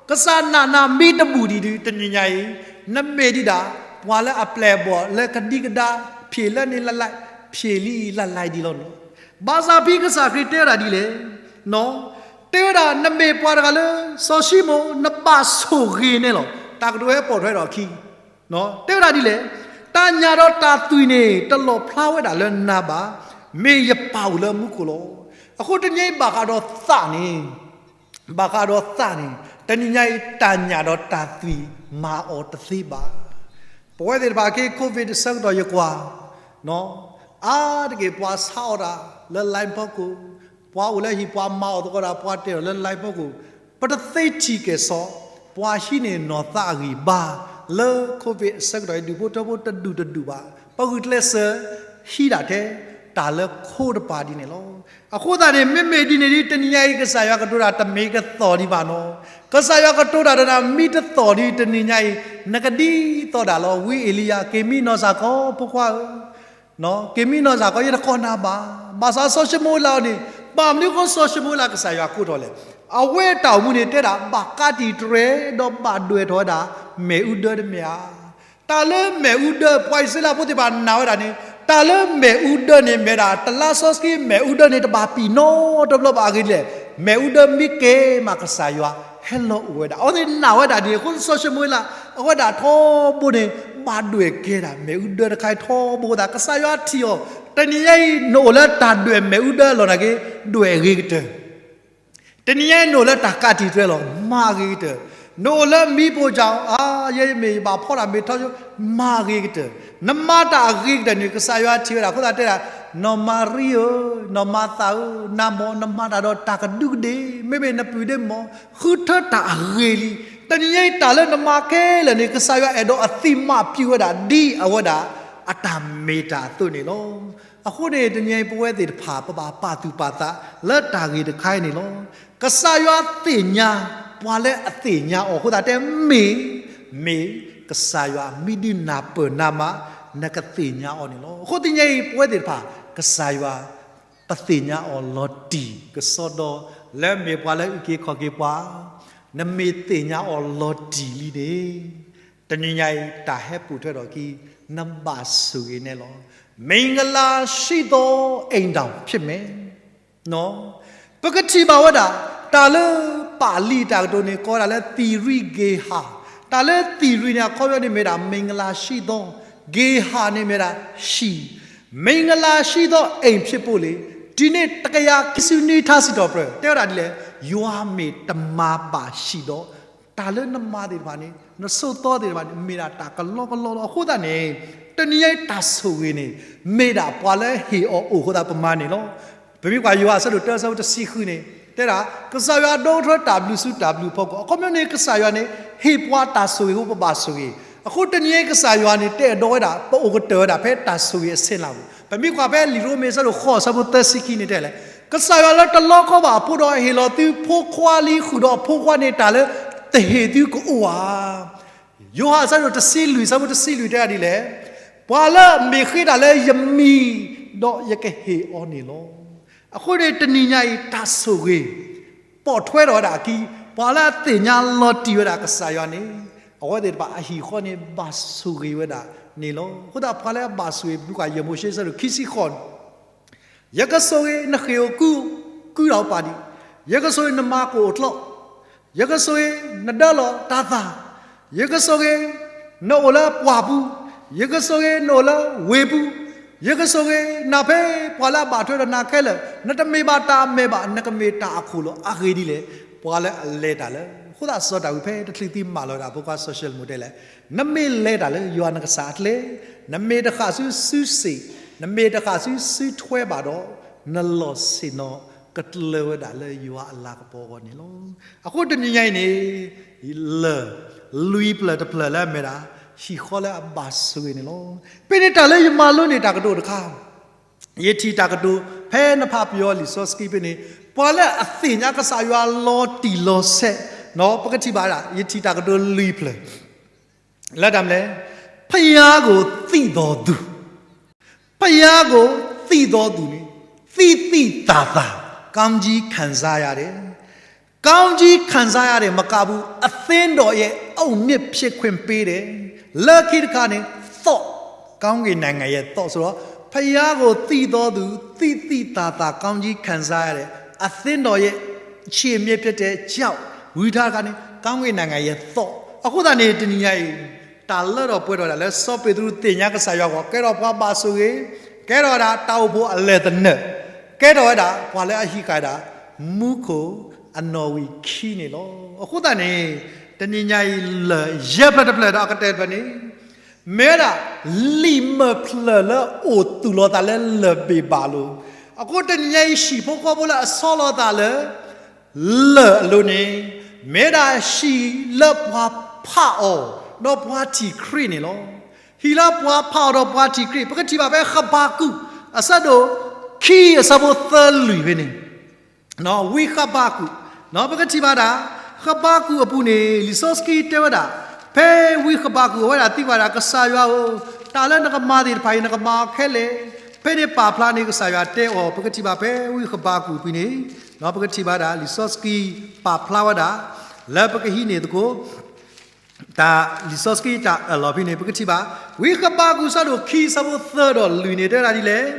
ကစၢ်နာ်နၤမ့ၢ်တဘူးဒံးဒုး တနံၤညါအံၤ နမ့ၢ်ဒံးဒၣ် ပှၤလၢအပျဲၢ်အဘီၣ်လၢကဒံကဒါ ဖျဲးလၢန့ၣ်လၢ်လၢ်, ဖျဲးလံလၢ်လၢ်ဒံးလီၤနီၤ. ဘၣ်ဆၣ်ဖဲကစၢ်ခရံာ်တဲဝဲဒၣ်ဒ်လဲၣ်, တဲဝဲဒၣ် နမ့ၢ်ပှၤတဂၤလၢ စီၤၡံမိၣ် နဘၣ်ဆိၣ်ဂ့ၤန့ၣ်လီၤ. တၢ်ကတိၤဟဲပိာ်ထွဲဒီးအခံ တဲဝဲဒၣ်ဒ်လဲၣ်, တၢ်ညၣ်ဒီးတၢ်သွံၣ်န့ၣ် တလီၣ်ဖျါဝဲဒၣ်လၢနၤဘၣ်, မ့ၢ်ယပၢ်အိၣ်လၢမူခိၣ်လီၤ. အဃိတနံၤညါအံၤဘၣ်ဃးဒီးသးန့ၣ်, ဘၣ်ဃးဒီးသးန့ၣ် တနံၤညါအံၤ တၢ်ညၣ်ဒီးတၢ်သွံၣ်မၤအီၤတသ့ဘၣ်. ပဝဲသ့ၣ်တဖၣ်က့ COVID အဆၢကတီၢ်ယကွၢ် အါတက့ၢ်ပှၤဆါအီၣ်တၢ်လၢ line ဖီခိၣ်, ပှၤအိၣ်လၢဟံၣ်ပှၤမၤအီၣ်သကိးတၢ် ပှၤတဲအီၤလၢ line ဖီခိၣ်, ပတသ့ထံၣ်ကဲၣ်ဆိး ပှၤဟံးန့ၢ်နီၢ်သးအဂံၢ်ဘါ လၢ COVID အဆၢကတီၢ်အံၤ ဒူၣ်ဖိထၢဖိတဒူၣ်တဒူၣ်ဘၣ်. ပဂုာ်ကျဲးစၢးဟံးဒၣ်ထဲ တၢ်လၢခိတပၤဒ်န့ၣ်လီၤ. အဃိသတးန့ၣ် မ့မ့ၢ်ဒ်န့ၣ်ဒ် တနံၤညါအံၤ ကစၢ်ယွၤကတိၤတၢ်တမ့ၢ်ကသီၣ်ဒံးဘၣ်နီၤ. ကစၢ်ယွၤကတိၤတၢ်ဒီးနၤမ့ၢ်တသီၣ်ဒံး တနံၤညါအံၤ နကဒ်သိးဒၣ်လီၤ. ဝံအ့လံယၤ က့ၤမံနီၢ်စၢ်ကီး ဖိခွါဧၢ, က့ၤမံနီၢ်စၢ်ကီး ယတကိးနၤဘၣ်. ဘၣ်ဆၣ်စီၤၡမူၤအ့လးအီၤန့ၣ် ဘၣ်မနုၤအဃိစီၤၡမူၤအ့လး ကစၢ်ယွၤကိးထီၣ်လဲၣ်. အဝဲအတၢ်အိၣ်မူန့ၣ် တဲဒၣ် ဘၣ်ကးတံာ်တြဲၤ ဒီးဘၣ်ဒွဲၣ်ထီၣ်ဝဲဒၣ် မ့ၣ်အူဒၢတမ့ၢ်ဧါ. တၢ်လၢမ့ၣ်အူဒၢ ပှၤအံၣ်စရ့လးဖိသ့ၣ်တဖၣ်နာ်ဝဲဒၣ်န့ၣ် တၢ်လၢမ့ၣ်အူဒၢန့ၣ်မ့ၢ်ဒၣ် တလါစီဆှံမ့ၣ်အူဒၢန့ၣ် တဘၣ်ပံာ်နီတဘျီဘၣ်. အဂ့ၢ်ဒ်လဲၣ်, မ့ၣ်အူဒၢမ့ၢ်ကဲမး ကစၢ်ယွၤဟဲလီၤအိၣ်ဝဲဒၣ်. အဝဲသ့ၣ်နာ်ဝဲဒၣ်ဒ်န့ၣ်အဃိ စီၤၡမူၤအ့လး အဝဲဒၣ်ထီဘိန့ၣ် ဘၣ်ဒွဲၣ်ကဲဒၣ် မ့ၣ်အူဒၢတခါအံၤထီဘိအဃိသတး ကစၢ်ယွၤထံၣ်အီၤ, တနံၤညါအံၤ နအိၣ်လၢတၢ်ဒွဲၣ်မ့ၣ်အူဒၢအလီၢ်နာ်က့ ဒွဲၣ်အဂ့ၤကတၢၢ် တနံၤညါအံၤနအိၣ်လၢတၢ်ကးတံာ်တြဲၤလီၤ မၤအဂ့ၤကတၢၢ်, နအိၣ်လၢမံပိၢ်ကၠၢ် အါ ယဲယမ့ၢ်ယဘၣ်ဖီဒၣ်မ့ၢ်ထီဆိ မၤအဂ့ၤကတၢၢ်, နမၤတၢ်အဂ့ၤကတၢၢ်န့ၣ် ကစၢ်ယွၤထံၣ်ဝဲဒၣ်အဃိသတးတဲဒၣ်, နီၢ်မၤရံဧၢ, နီၢ်မၤသၤဧၢ, နၤမ့ၢ်နမၤတၢ်ဒီးတၢ်ကဒူးကဒ့ၣ်, မ့မ့ၢ်နပုၢ်ဒ့ၣ်မ့ၢ် ဃုထၢတၢ်အဂ့ၤလံ. တနံၤညါအံၤတၢ်လၢနမၤခဲလၢာ်န့ၣ် ကစၢ်ယွၤအဲၣ်ဒိးအသံၣ်မၤပျူၢ်ဝဲဒၣ်ဒ်အဝဲဒၣ် အတၢ်မ့ၢ်တၢ်အသိးန့ၣ်လီၤ. အဃိန့ၣ် တနံၤအံၤပဝဲသ့ၣ်တဖၣ် ပဘၣ်ပာ်သူၣ်ပာ်သးလၢတၢ်ဂ့ၢ်တခါအံၤန့ၣ်လီၤ. ကစၢ်ယွၤသ့ၣ်ညါ ပှၤလၢအသ့ၣ်ညါအီၤအဃိသတးတဲ မ့ၢ်, မ့ၢ်ကစၢ်ယွၤမ့ၢ်ဒုးနၢ်ပၢၢ်နၤမး နကသ့ၣ်ညါအီၤန့ၣ်လီၤ. အဃိတနံၤအံၤ ပဝဲသ့ၣ်တဖၣ် ကစၢ်ယွၤ ပသ့ၣ်ညါအီၤလီၤတံၢ်ကစီဒီ, လၢမ့ၢ်ပှၤလၢအုၣ်က့ၤခီၣ်က့ၤပှၤ, နမ့ၢ်သ့ၣ်ညါအီၤလီၤတံၢ်လံန့ၣ်, တနံၤညါအံၤ တၢ်ဟဲပိာ်ထွဲထီၣ်အခံ, နဘၣ်ဆိၣ်ဂ့ၤန့ၣ်လီၤ. မင်္ဂလာရှိသောအိမ်ထောင်ဖြစ်မယ်. ပကထံၣ်ဘၣ်ဝဲဒၣ် တၢ်လၢပာ်လံာ်တၢ်ကတိၤန့ၣ် ကိးဝဲဒၣ်လၢသံၣ်ရံၣ်ဂ့ၤဟၣ်, တၢ်လၢသံၣ်ရံၣ်န့ၣ် အခီပညီန့ၣ်မ့ၢ်ဒၣ် မင်္ဂလာရှိသော, ဂ့ၤဟၣ်န့ၣ်မ့ၢ်ဒၣ်ဟံၣ်, မင်္ဂလာရှိသောအိမ်ဖြစ်ဖို့လံ, ဒီနှစ် တကရာခံဆံနွံ ထါစံးထီၣ်ပတြၢၤ တဲဝဲဒၣ်ဒ်လဲၣ်, ယွၤမ့ၢ်တမၤဘၣ်ဟံၣ်ဒီး တၢ်လၢနမၤသ့ၣ်တဖၣ်န့ၣ် နဆိးသီသ့ၣ်တဖၣ်န့ၣ် မ့ၢ်ဒၣ်တၢ်ကလီကလီလီၤ. အဃိသတးန့ၣ် တနံၤညါအံၤတၢ်ဆိၣ်ဂ့ၤန့ၣ် မ့ၢ်ဒၣ်ပှၤလၢဟ့ၣ်အီၤအိၣ်အဃိသတးပမၤန့ၣ်လီၤ. ပမ့ၢ်ကွၢ်ယိၤဟၣ်အဆၢဒိၣ်တၢ အဆၢဖိတဆံဃုန့ၣ် တဲဒၣ် ကစၢ်ယွၤဒိးကထၢတၢ်ဘျုးဆူတၢ်ဘျုးအဖီခိၣ်, အခီပညီန့ၣ် ကစၢ်ယွၤန့ၣ် ဟ့ၣ်ပှၤတၢ်ဆိၣ်ဂ့ၤအဃိ ပဘၣ်ဆိၣ်ဂ့ၤ. အဃိတနံၤညါအံၤ ကစၢ်ယွၤန့ၣ် တအဲၣ်ဒိးဝဲဒၣ် ပအိၣ်ကတၢၢ်ဝဲဒၣ်ဖဲတၢ်ဆိၣ်ဂ့ၤအဆဲးလၢ်ပူၤ. ပမ့ၢ်ကွၢ်ဖဲလံာ်ရိမ့ၤအဆၢဒိၣ်ဃိး အဆၢဖိသၢဆံခံန့ၣ်တဲလဲၣ်, ကစၢ်ယွၤလၢတလီခီဘၣ်အဖိဒီး ဟ့ၣ်လီၤသုဖိခွါလံ, ဃုာ်ဒီးအဖိခွါန့ၣ် တၢ်လၢတဟ့ၣ်သုကအိၣ်ဧါ. ယိၤဟၣ်အဆၢဒိၣ်တဆံလွံၢ် အဆၢဖိတဆံလွံၢ်တဲဒၣ်ဒ်လဲၣ်, ပှၤလၢအမ့ၢ်ဃ့တၢ်လၢယမံၤ, ဒီးယကဟ့ၣ်အီၤန့ၣ်လီၤ. အဃိန့ၣ်တနံၤညါအံၤ တၢ်ဆိၣ်ဂ့ၤ ပိာ်ထွဲထီၣ်ဝဲဒၣ်အခံ, ပှၤလၢအသ့ၣ်ညါလီၤတံၢ်ဝဲဒၣ်ကစၢ်ယွၤန့ၣ် အဝဲသ့ၣ်တဖၣ်အဟံၣ်ဃီန့ၣ် ဘၣ်ဆိၣ်ဂ့ၤဝဲဒၣ်န့ၣ်လီၤ. အဃိသတးပှၤလၢအဘၣ်ဆိၣ်ဂ့ၤ ပမ့ၢ်ကွၢ်ယဲၢ်မိၤၡ့အဆၢဒိၣ်ခံဆံဃိးန့ၣ် ယကဆိၣ်ဂ့ၤနဃ့ၢ်အိၣ်ကု, ကုဒီးပာ်ဒံး, ယကဆိၣ်ဂ့ၤနမၤကိၣ်အိၣ်ကျီ, ယကဆိၣ်ဂ့ၤနဒၢလီၤတၢ်သၣ်, ယကဆိၣ်ဂ့ၤ နအိၣ်လၢပှၢ်ပူၤ, ယကဆိၣ်ဂ့ၤနအိၣ်လၢဝ့ၢ်ပူၤ, ယကဆိၣ်ဂ့ၤနၤဖဲပှၤလၢအဘၣ်ထွဲဒီးနၤခဲလၢာ်, နတမ့ၢ်ဘၣ်တၢ်အမဲာ်ဘၣ်, နကမ့ၢ်တၢ်အခိၣ်လီၤ. အဂ့ၢ်ဒ်လဲၣ်, ပှၤလၢအလဲၤတၢ်လၢ အဃိသတးစီၤဒၤဝံးဖဲတချုးသံမၢလီၤဝဲဒၣ်ဖိခွါစီၤၡလိၤမိၣ်တဲလဲၣ်, နမ့ၢ်လဲၤတၢ်လၢယွၤနကစၢ်အကျဲ, နမ့ၢ်တဃၣ်ဆူစုစ့ၣ်, နမ့ၢ်တဃၣ်ဆူစုထွဲဘၣ်ဒီး နလီၢ်ဆ့ၣ်နီၤကတြၢၤဝဲဒၣ်လၢယွၤအလၤကပီၤအဂီၢ်န့ၣ်လီၤ. အဃိတနံၤညါအံၤန့ၣ် လၢၢ်လွံၢ်ဖျၢၣ်တဖျၢၣ်လၢအမ့ၢ်ဒၣ် ဟံၣ်ဃီလၢအဘၣ်ဆိၣ်ဂ့ၤန့ၣ်လီၤ. ဖဲန့ၣ်တၢ်လၢယမၤလိန့ၢ်တၢ်ကတိၤတခါ ယထံၣ်တၢ်ကတိၤ ဖဲနဖးပယီၤလံာ်စီဆှံဖဲန့ၣ် ပှၤလၢအသ့ၣ်ညါကစၢ်ယွၤလီၤတံၢ်လီၤဆဲး, ပကထံၣ်ဘၣ်ဒၣ် ယထံၣ်တၢ်ကတိၤလွံၢ်ဖျၢၣ် လၢတၢ်မနုၤလဲၣ်, ဘုရားကိုသိသောသူ, ဘုရားကိုသိသောသူန့ၣ် သိသိသာသာ ကောင်းကြီးခံစားရတယ်, ကောင်းကြီးခံစားရတယ် မကဘူး အသင်းတော်ရဲ့အုတ်မြစ်ဖြစ်ခွင့်ပေးတယ်, လၢခံတခါန့ၣ် သော့, ကောင်းကင်နိုင်ငံရဲ့သော့ဆိုတော့ ဘုရားကိုသိသောသူ သိသိသာသာ ကောင်းကြီးခံစားရတယ်, အသင်းတော်ရဲ့ခြေမြစ်ဖြစ်တဲ့ကျောက် ဝံထားတခါန့ၣ် ကောင်းကင်နိုင်ငံရဲ့သော့. အဃိသတးန့ၣ် တနံၤညါအံၤ တၢ်လၢထီၣ်ပှဲၤထီၣ်ဒၣ်လၢစီၤပ့းတရူးသ့ၣ်ညါကစၢ်ယွၤအဂီၢ် ကဲထီၣ်ပှၤဘၣ်ဆိၣ်ဂ့ၤ, ကဲထီၣ်ဝဲဒၣ်တၢ်အိၣ်ဖှိၣ်အလဲၢ်သနၢၣ်, ကဲထီၣ်ဝဲဒၣ်ပှၤလၢအဟံးဃာ်ဒၣ် မူခိၣ်အနီၣ်ဝံာ်ခံန့ၣ်လီၤ. အဃိသတးန့ၣ် တနံၤညါအံၤလၢၢ်ယဲၢ်ဖျၢၣ်တဖျၢၣ်ဒီးအကတၢၢ်တဖျၢၣ်န့ၣ် မ့ၢ်ဝဲဒၣ် လံာ်မၢဖျၢၣ်လၢအိၣ်သူၣ်လီၤသးလၢလၢၢ်ဘ့ၣ်ဘၣ်အလိၤ, အဃိတနံၤညါအံၤ ဟံၣ်ဖိဃီဖိလၢအဆီလီၤသးလၢ လၢၢ်အလိၤန့ၣ် မ့ၢ်ဒၣ်ဟံၣ်လၢပှၤဖးအီၤ ဒီးပှၤထံၣ်ခရံာ်န့ၣ်လီၤ. ဟံၣ်လၢပှၤဖးအီၤဒီးပှၤထံၣ်ခရံာ် ပကထံၣ်ဘၣ်ဖဲဃဘးကူာ် အဆၢဒိၣ်ခံ အဆၢဖိသၢလွံၢ်ဖဲန့ၣ် ဝံဃဘးကူာ်, ပကထံၣ်ဘၣ်ဒၣ် ဃဘးကူာ်အပူၤန့ၣ် လံာ်စီဆှံတဲဝဲဒၣ် ဖဲဝံဃဘးကူာ်အဝဲဒၣ်သံကွၢ်ဒၣ် ကစၢ်ယွၤဧၢ, တၢ်လၢနကမၤသ့ၣ်တဖၣ်အံၤ နကမၤအီၤခဲလၢာ်, ဖဲန့ၣ်ပာ်ဖျါန့ၣ် ကစၢ်ယွၤတဲအီၤ ပကထံၣ်ဘၣ်ဖဲဝံဃဘးကူာ်အပူၤန့ၣ် ပကထံၣ်ဘၣ်ဒၣ် လံာ်စီဆှံပာ်ဖျါဝဲဒၣ် လၢပကဟံးန့ၢ်သကိး တၢ်လံာ်စီဆှံတၢ်အၢၣ်လီၤဖဲန့ၣ် ပကထံၣ်ဘၣ် ဝံဃဘးကူာ်အဆၢဒိၣ်ခံ အဆၢဖိသၢဒီးလွံၢ်န့ၣ် တဲဝဲဒၣ်ဒ်လဲၣ်,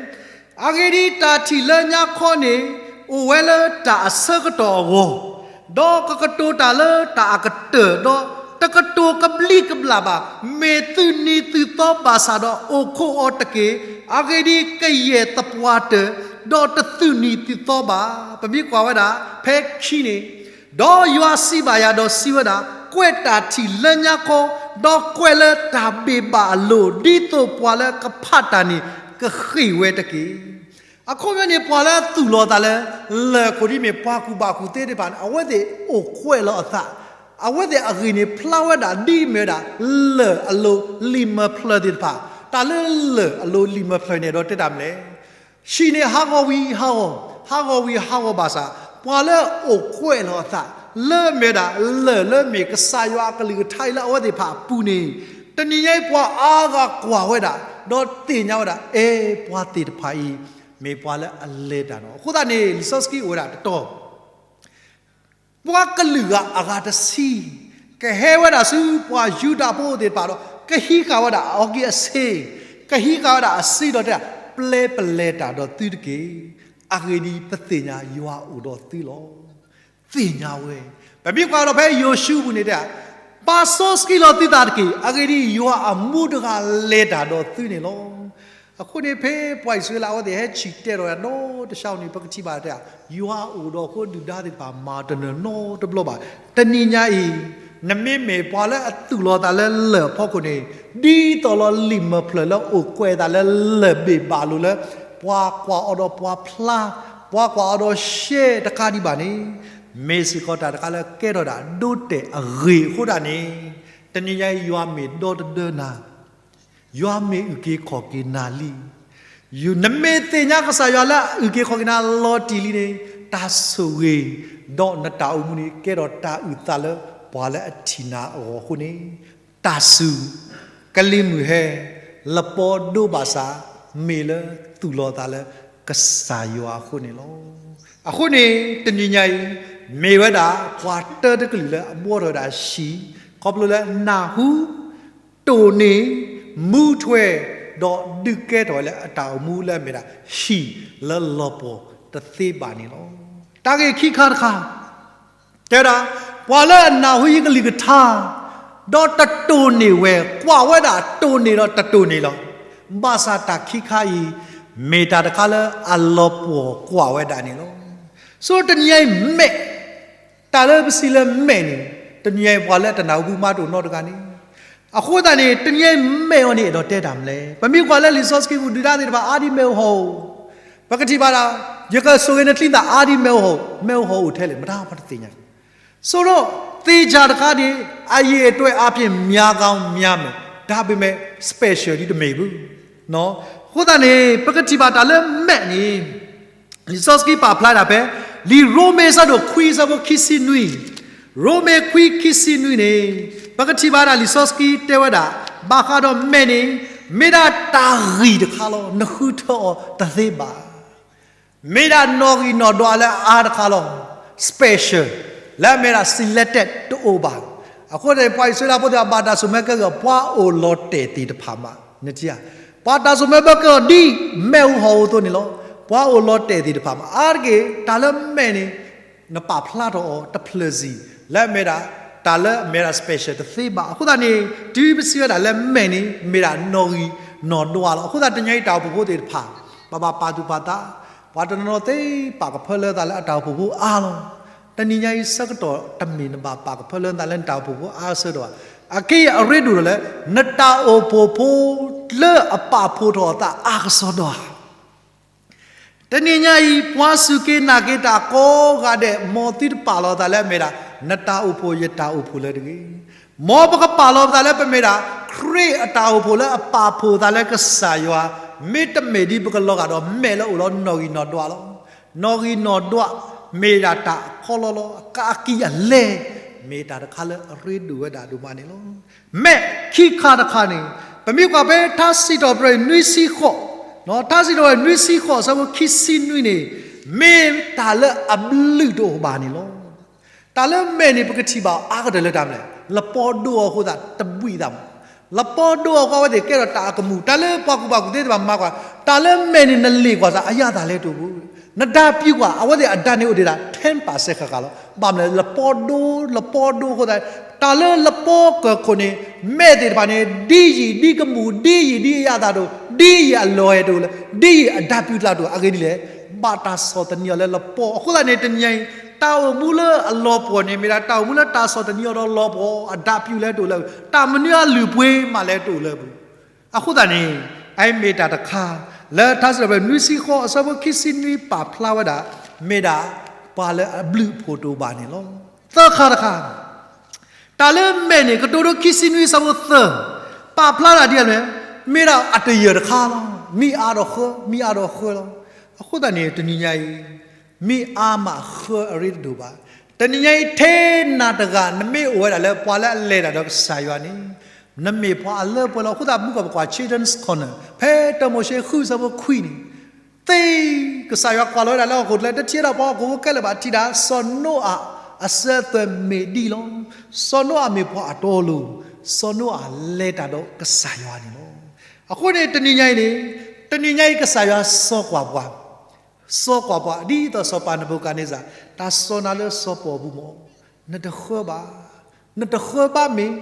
အဂ့ၢ်ဒ်အံၤ, တၢ်ထံၣ်လၢညါခီန့ၣ် အိၣ်ဝဲလၢတၢ်အဆၢကတီၢ်အဂီၢ်, ဒီးကကတိၤတၢ်လၢတၢ်အကတၢၢ်, ဒီးတကတိၤကဘျံးကဘျၣ်ဘၣ်, မ့ၢ်သုးနံၤသုးသီဘၣ်ဆၣ်ဒီး အိၣ်ခိးအီၤတက့ၢ်. အဂ့ၢ်ဒ်အံၤ, ကယဲၢ်သပှၢ်တၢၢ်, ဒီးတသုးနံၤသုးသီဘၣ်. ပမ့ၢ်ကွၢ်ဝဲဒၣ် ဖဲခံန့ၣ် ဒီးယွၤစံးဘၣ်ယၤဒီးစံးဝဲဒၣ်, ကွဲးတၢ်ထံၣ်လၢညါခီ, ဒီးကွဲးလၢတၢ်ဘ့ၣ်ဘၣ်အလိၤ, ဒ်သိးပှၤလၢကဖးတၢ်န့ၣ် ကဃ့ၢ်ဝဲတက့ၢ်. အခီပညီန့ၣ် ပှၤလၢသူၣ်လီၤသးလၢ လၢၢ်ခိၣ်ဒ်မ့ၢ်ပှၤကူၣ်ဘၣ်ကူၣ်သ့သ့ၣ်တဖၣ်န့ၣ် အဝဲသ့ၣ်အိၣ်ကွဲးလီၤအသး, အဝဲသ့ၣ်အဂ့ၢ်န့ၣ်ဖျါဝဲဒၣ်ဒ်အမ့ၢ်ဝဲဒၣ် လၢၢ်အလိၤ လံာ်မၢဖျၢၣ်သ့ၣ်တဖၣ်, တၢ်လၢလၢၢ်အလိၤလံာ်မၢဖျၢၣ်န့ၣ် ဒီးတဲတၢ်မနုၤလဲၣ်. ဟံၣ်န့ၣ်ဟးဂီၤဝံၤဟးဂီၤ, ဟးဂီၤဝံၤဟးဂီၤဘၣ်ဆၣ်, ပှၤလၢအအိၣ်ကွဲးလီၤအသး လၢအမ့ၢ်ဝဲဒၣ် လၢၢ်လၢမ့ၢ်ကစၢ်ယွၤအကလုၢ်ကထါအံၤလၢအဝဲသ့ၣ်တဖၣ်အပူၤန့ၣ်, တနံၤညါအံၤပှၤအါဂၤကွၢ်ဝဲဒၣ်, ဒီးသ့ၣ်ညါဝဲဒၣ်, အဲ ပှၤသ့ၣ်တဖၣ်အံၤ မ့ၢ်ပှၤလၢအလဲၤတၢ်နီၤ. အဃိသတးန့ၣ် လံာ်စီဆှံအိၣ်ဝဲဒၣ်တတီၤ ပှၤကလုာ်ဂၤအဂၤတဆံ ကဟဲဝဲဒၣ်ဆူပှၤယူဒၤဖိသ့ၣ်တဖၣ်ဒီး ကဟံးဃာ်ဝဲဒၣ်အီၤက့ၤအဆ့, ကဟံးဃာ်ဝဲဒၣ်အဆ့ဒီးတဲဒၣ်, ပျဲပလဲၤတၢ်ဒီးသုတက့ၢ်. အဂ့ၢ်ဒ်အံၤ, ပသ့ၣ်ညါယွၤအိၣ်ဒီးသုလီၤ. သ့ၣ်ညါဝဲ, ပမ့ၢ်ကွၢ်ဒီးဖဲယိၤၡူအပူၤန့ၣ်တဲ, ဘၣ်စီဆှံလီၤသုသးတက့ၢ်. အဂ့ၢ်ဒ်အံၤ, ယွၤအမူတဂၤလဲၤတၢ်ဒီးသုန့ၣ်လီၤ. အဃိန့ၣ် ဖဲပှၤအံၣ်စရ့လးအဝဲသ့ၣ်ဟဲဆံးတဲထီၣ်ဝဲဒၣ်ဒီတစၢ်န့ၣ် ပကထံၣ်ဘၣ်တဲ, ယွၤအိၣ်ဒီးအဃိဒုၣ်ဒါသ့ၣ်တဖၣ်မၤတနၢၤနီတဘျီဘၣ်. တနံၤညါအံၤ, နမ့မ့ၢ်ပှၤလၢအသူၣ်လီၤသးလၢလၢၢ်အဖီခိၣ်န့ၣ်, ဒ်သိးလီၤလံာ်မၤဖျၢၣ်လၢအိၣ်ကွဲးသးလၢလၢၢ်ဘ့ၣ်ဘၣ်လိာ်လၢ ပှၤကွၢ်အီၤဒီးပှၤဖျါ, ပှၤကွၢ်အီၤဒီးရှဲတခါဒံးဘၣ်န့ၣ်, မ့ၢ်စ့ၢ်ကီးတၢ်တခါလၢကဲထီၣ်ဒၣ်ဒိတဲာ်အဂ့ၢ်အဃိဒၣ်န့ၣ်, တနံၤညါအံၤယွၤမ့ၢ်ဒီတဒၢနၤ ယွၤမ့ၢ်အုၣ်က့ၤခီၣ်က့ၤနၤလံ. နမ့ၢ်သ့ၣ်ညါကစၢ်ယွၤလၢအအုၣ်က့ၤခီၣ်က့ၤနၤလီၤတံၢ်လံန့ၣ်, တၢ်ဆိၣ်ဂ့ၤ, ဒီးနတၢ်အိၣ်မူန့ၣ် ကဲထီၣ်တၢ်အုၣ်သးလၢပှၤလၢအထံၣ်နၤအဂီၢ်အဃိန့ၣ်, တၢ်စူၤ, ကလံၤမုၢ်ဟဲ, လပီဒိဘၣ်ဆၣ်, မ့ၢ်လၢသူၣ်လီၤသးလၢကစၢ်ယွၤအဃိန့ၣ်လီၤ. အဃိန့ၣ် တနံၤညါအံၤ, မ့ၢ်ဝဲဒၣ်ပှၤတၢတကလုာ်လၢအဘှီထီၣ်ဝဲဒၣ်ဟံၣ်, ခီဖျိလၢနၢ်ဟူ တိၢ်န့ၢ်, မူထွဲ, ဒီးဒုးကဲထီၣ်ဝဲလၢအတၢ်အိၣ်မူလၢအမ့ၢ်ဒၣ်ဟံၣ်လၢလီၤပှီၢ်တသ့ဘၣ်န့ၣ်လီၤ. တၢ်ဂ့ၢ်ခံခါတခါ, တဲဝဲဒၣ်, ပှၤလၢအနၢ်ဟူယကလုၢ်ကထါ, ဒီးတတိၢ်န့ၢ်ဝဲ, ကွၢ်ဝဲဒၣ်တိၢ်န့ၢ်ဒီးတတိၢ်န့ၢ်လီၤ. ဘၣ်ဆၣ်တၢ်ခံခါအံၤ, မ့ၢ်တၢ်တခါလၢအလီၤပှီၢ်ကွၢ်ဝဲဒၣ်န့ၣ်လီၤ. ဆိတနံၤညါအံၤမဲာ် တၢ်လၢပစံးလၢမဲာ်န့ၣ်, တနံၤညါအံၤပှၤလၢတနၢ်ဟူပူၤမၤတအိၣ်နီတဂၤန့ၣ်, အဃိသတးန့ၣ် တနံၤညါအံၤမဲာ်အီၤန့ၣ် အဲၣ်ဒိးတဲတၢ်မနုၤလဲၣ်. ပမ့ၢ်ကွၢ်လၢလံာ်စီဆှံပူၤ ဒုၣ်ဒါသ့ၣ်တဖၣ်အါဒံးမဲာ်အိၣ်ဟီၣ်အိၣ်, ပကထံၣ်ဘၣ်ဒၣ်, ယကဆိၣ်ဂ့ၤနချံသၣ်အါဒံးမဲာ်အိၣ်ဟီၣ်, မဲာ်အိၣ်ဟီၣ်အိၣ်ထဲလဲၣ် မတၤပှၤတသ့ၣ်ညါ. ဆိဒီး သ့ၣ်တဖၣ်တခါန့ၣ်, အရည်အတွက်အားဖြင့် များကောင်းများမယ်, ဒါပေမဲ့ special ဒ်တမ့ၢ်ဘူး. အဃိသတးန့ၣ် ပကထံၣ်ဘၣ်တၢ်လၢမဲာ်န့ၣ်, လံာ်စီဆှံပာ်ဖျါဒၣ်ဖဲ လံာ်ရိမ့ၤအဆၢဒိၣ်ခွံအဆၢဖိခံဆံနွံ, ရိမ့ၤခွံခံဆံနွံန့ၣ်, ပကထံၣ်ဘၣ်ဒၣ်လံာ်စီဆှံတဲဝဲဒၣ်, ဘၣ်ဃးဒီးမဲာ်န့ၣ်, မ့ၢ်ဒၣ်တၢ်ဂံၢ်တခါလီၤ. နဃုထၢအီၤတသ့ဘၣ်. မ့ၢ်ဒၣ်နီၣ်ဂံၢ်နီၣ်ဒွးလၢအါတခါလီၤ. special, လၢအမ့ၢ်ဒၣ် selected တအိၣ်ဘၣ်. အဃိန့ၣ် ပှၤအံၣ်စရ့လးဖိသ့ၣ်တဖၣ်ဘၣ်တၢ်စိၢ်မဲကဲဂ့ၤ ပှၤအိၣ်လီၤတဲာ်သ့ၣ်တဖၣ်မး, နထံၣ်ဧါ, ပှၤတၢ်စိၢ်မဲဘၢကဲဂ့ၤဒ်မဲာ်အိၣ်ဟီၣ်အိၣ်အသိးန့ၣ်လီၤ. ပှၤအိၣ်လီၤတဲာ်သ့ၣ်တဖၣ်မး အါတက့ၢ် တၢ်လၢမဲာ်န့ၣ်, နပာ်ဖျါထီၣ်အီၤတဖျၢၣ်စံၣ်, လၢအမ့ၢ်ဒၣ်, တၢ်လၢအမ့ၢ်ဒၣ် special တသ့ဘၣ်. အဃိသတးန့ၣ် တုၤပစံးဝဲဒၣ်လၢမဲာ်န့ၣ် မ့ၢ်ဒၣ်နီၣ်ဂံၢ်နီၣ်ဒွးလီၤ. အဃိသတးတနံၤညါအံၤတၢ်အိၣ်ဖှိၣ်ဖိသ့ၣ်တဖၣ်, ပဘၣ်ပာ်သူၣ်ပာ်သး, ပှၤတနီၤနီၤသ့ပာ်ကဖၢလၢသးလၢအတၢ်အိၣ်ဖှိၣ်ဖိအါလီၤ. တနံၤညါအံၤဆၢကတီၢ်တမ့ၢ်နဘၣ်ပာ်ကဖၢလၢသးလၢနတၢ်အိၣ်ဖှိၣ်ဖိအါဆၢကတီၢ်ဘၣ်. အက့ၢ်အရ့ဒိၣ်ဒီးလၢ, နတၢ်အိၣ်ဖှိၣ်ဖိလၢအပာ်ဖှိၣ်ထီၣ်အသးအါကစီဒီဧါ. တနံၤညါအံၤ ပှၤစူၢ်က့ၤနာ်က့ၤတၢ်ကိးဂၤဒဲး မ်သုတပာ်လီၤသးလၢအမ့ၢ်ဒၣ်, နတၢ်အိၣ်ဖှိၣ်ယတၢ်အိၣ်ဖှိၣ်လၢတဂ့ၤ. မ်ပကပာ်လီၤပသးလၢပမ့ၢ်ဒၣ်, ခရံာ်အတၢ်အိၣ်ဖှိၣ်လၢအပာ်ဖှိၣ်သးလၢကစၢ်ယွၤ, မ့တမ့ၢ်ဒ်ပကလီၤဂာ်ဒီးမဲာ်လၢအိၣ်လီၤနီၣ်ဂံၢ်နီၣ်ဒွးလီၤ. နီၣ်ဂံၢ်နီၣ်ဒွး, မ့ၢ်ဒၣ်တၢ်ခီလီလီၤ အကအံၤအလဲ, မ့ၢ်တၢ်တခါလၢအရ့ဒိၣ်ဝဲဒၣ်ဒိၣ်မးန့ၣ်လီၤ. မဲာ်ခံခါတခါန့ၣ်, ပမ့ၢ်ကွၢ်ဖဲထါစံးထီၣ်ပတြၢၤနွံဆံဃိး, ထါစံးထီၣ်ပတြၢၤနွံဆံဃိးအဆၢဖိခံဆံနွံန့ၣ်, မ့ၢ်တၢ်လၢအဘျုးတအိၣ်ဘၣ်န့ၣ်လီၤ. တၢ်လၢမဲာ်န့ၣ် ပကထံၣ်ဘၣ်အါကတၢၢ်လၢတၢ်မနုၤလဲၣ်, လပီဒိအီၤအဃိသတးတဘှံးသးမး. လပီဒိအီၤအဃိအဝဲသ့ၣ်ကဲထီၣ်တၢ်အကမူၣ်, တၢ်လၢပှၤကူၣ်ဘၣ်ကူၣ်သ့သ့ၣ်တဖၣ်မၤကွၢ်, တၢ်လၢမဲာ်န့ၣ်နလ့ၣ်ကွၢ်သးအယၣ်သးလဲတအိၣ်ဘူး. နတၢ်ပျံၤကွၢ် အဝဲသ့ၣ်အဒါန့ၣ်အိၣ်ဒံးဒၣ် ten percent ဃၣ်ဃၣ်လီၤ. ဘၣ်မနုၤလဲၣ် လပီဒိ, လပီဒိအဃိသတး, တၢ်လၢလပီကၢၢ်ခိၣ်န့ၣ်, မဲာ်သ့ၣ်တဖၣ်န့ၣ် ဒ်ယံာ်ဒ်ကမူၣ်, ဒ်ယံာ်ဒ်အယၣ်သးတအိၣ်, ဒ်ယံာ်အလီၤအဲၣ်တအိၣ်လၢၤ, ဒ်ယံာ်အဒါပျံၤတၢ်တအိၣ်, အဂ့ၢ်ဒ်လဲၣ်, ဘၣ်တၢ်ဆီၣ်သနံးအီၤလၢလပီ. အဃိသတးန့ၣ် တနံၤညါအံၤ, တၢ်အိၣ်မူလၢအလီၤပှီၢ်န့ၣ် မ့ၢ်ဒၣ်တၢ်အိၣ်မူလၢတၢ်ဆီၣ်သနံးအီၤဒီးလီၤပှီၢ်, အဒါပျံၤလဲတအိၣ်လၢၤ, တၢ်မနုၤအလုၢ်အပှ့ၤမးလဲတအိၣ်လၢၤပူၤ. အဃိသတးန့ၣ်, အအံၤမ့ၢ်တၢ်တခါ, လၢထါစံးထီၣ်ပတြၢၤနွံဆံဃိးအဆၢဖိခံဆံနွံပာ်ဖျါဝဲဒၣ်, မ့ၢ်ဒၣ်ပှၤလၢအဘျုးအဖှိၣ်တအိၣ်ဘၣ်န့ၣ်လီၤ. သၢခါတခါ, တၢ်လၢမဲာ်န့ၣ် ကတိၤဒိခံဆံနွံအဆၢဖိသၢ, ပာ်ဖျါဒၣ်ဒ်လဲၣ်, မ့ၢ်ဒၣ်အတယၢၢ်တခါလီၤ. မ့ၢ်အါဒီးဃၢ, မ့ၢ်အါဒီးဃၢလီၤ. အဃိသတးန့ၣ် တနံၤညါအံၤ, မ့ၢ်အါမးဃၢအရ့တဒိၣ်ဘၣ်. တနံၤညါအံၤ ထဲနၤတဂၤ နမ့ၢ်အိၣ်ဝဲဒၣ်လၢပှၤလၢအလဲၤတၢ်ဒီးကစၢ်ယွၤန့ၣ်, နမ့ၢ်ပှၤအလၢပှဲၤလီၤ. အဃိသတး မုၢ်ကီၢ်ပကွၢ် Children's Corner ဖဲတၢမိၤၡ့ဃုအဆၢဖိခွံန့ၣ်, သ့, ကစၢ်ယွၤကွၢ်လီၤဝဲဒၣ်လၢဟီၣ်ခိၣ်ချၢ တထံၣ်ဝဲဒၣ်ပှၤဟီၣ်ခိၣ်ဖိခဲလၢာ်ဘၣ်, ထံၣ်ဒၣ်စီၤနိအၤအစၢၤအသွဲၣ်မ့ၢ်ဒ်အံၤလီၤ. စီၤနိအၤမ့ၢ်ပှၤအတီအလိၤ, စီၤနိအၤလဲၤတၢ်ဒီးကစၢ်ယွၤန့ၣ်လီၤ. အဃိန့ၣ်တနံၤညါအံၤန့ၣ်, တနံၤညါအံၤကစၢ်ယွၤစီၤကွၢ်ပှၤ, စီၤကွၢ်ပှၤ ဒ်သိးစီၤပၤနဘူၤခၣ်န့စၢ်, တၢ်စီၢ်နၤလၢစီၤပီၣ်ပူၤမး, နတဃၢဘၣ် နတဃၢဘၣ်မ့ၢ်,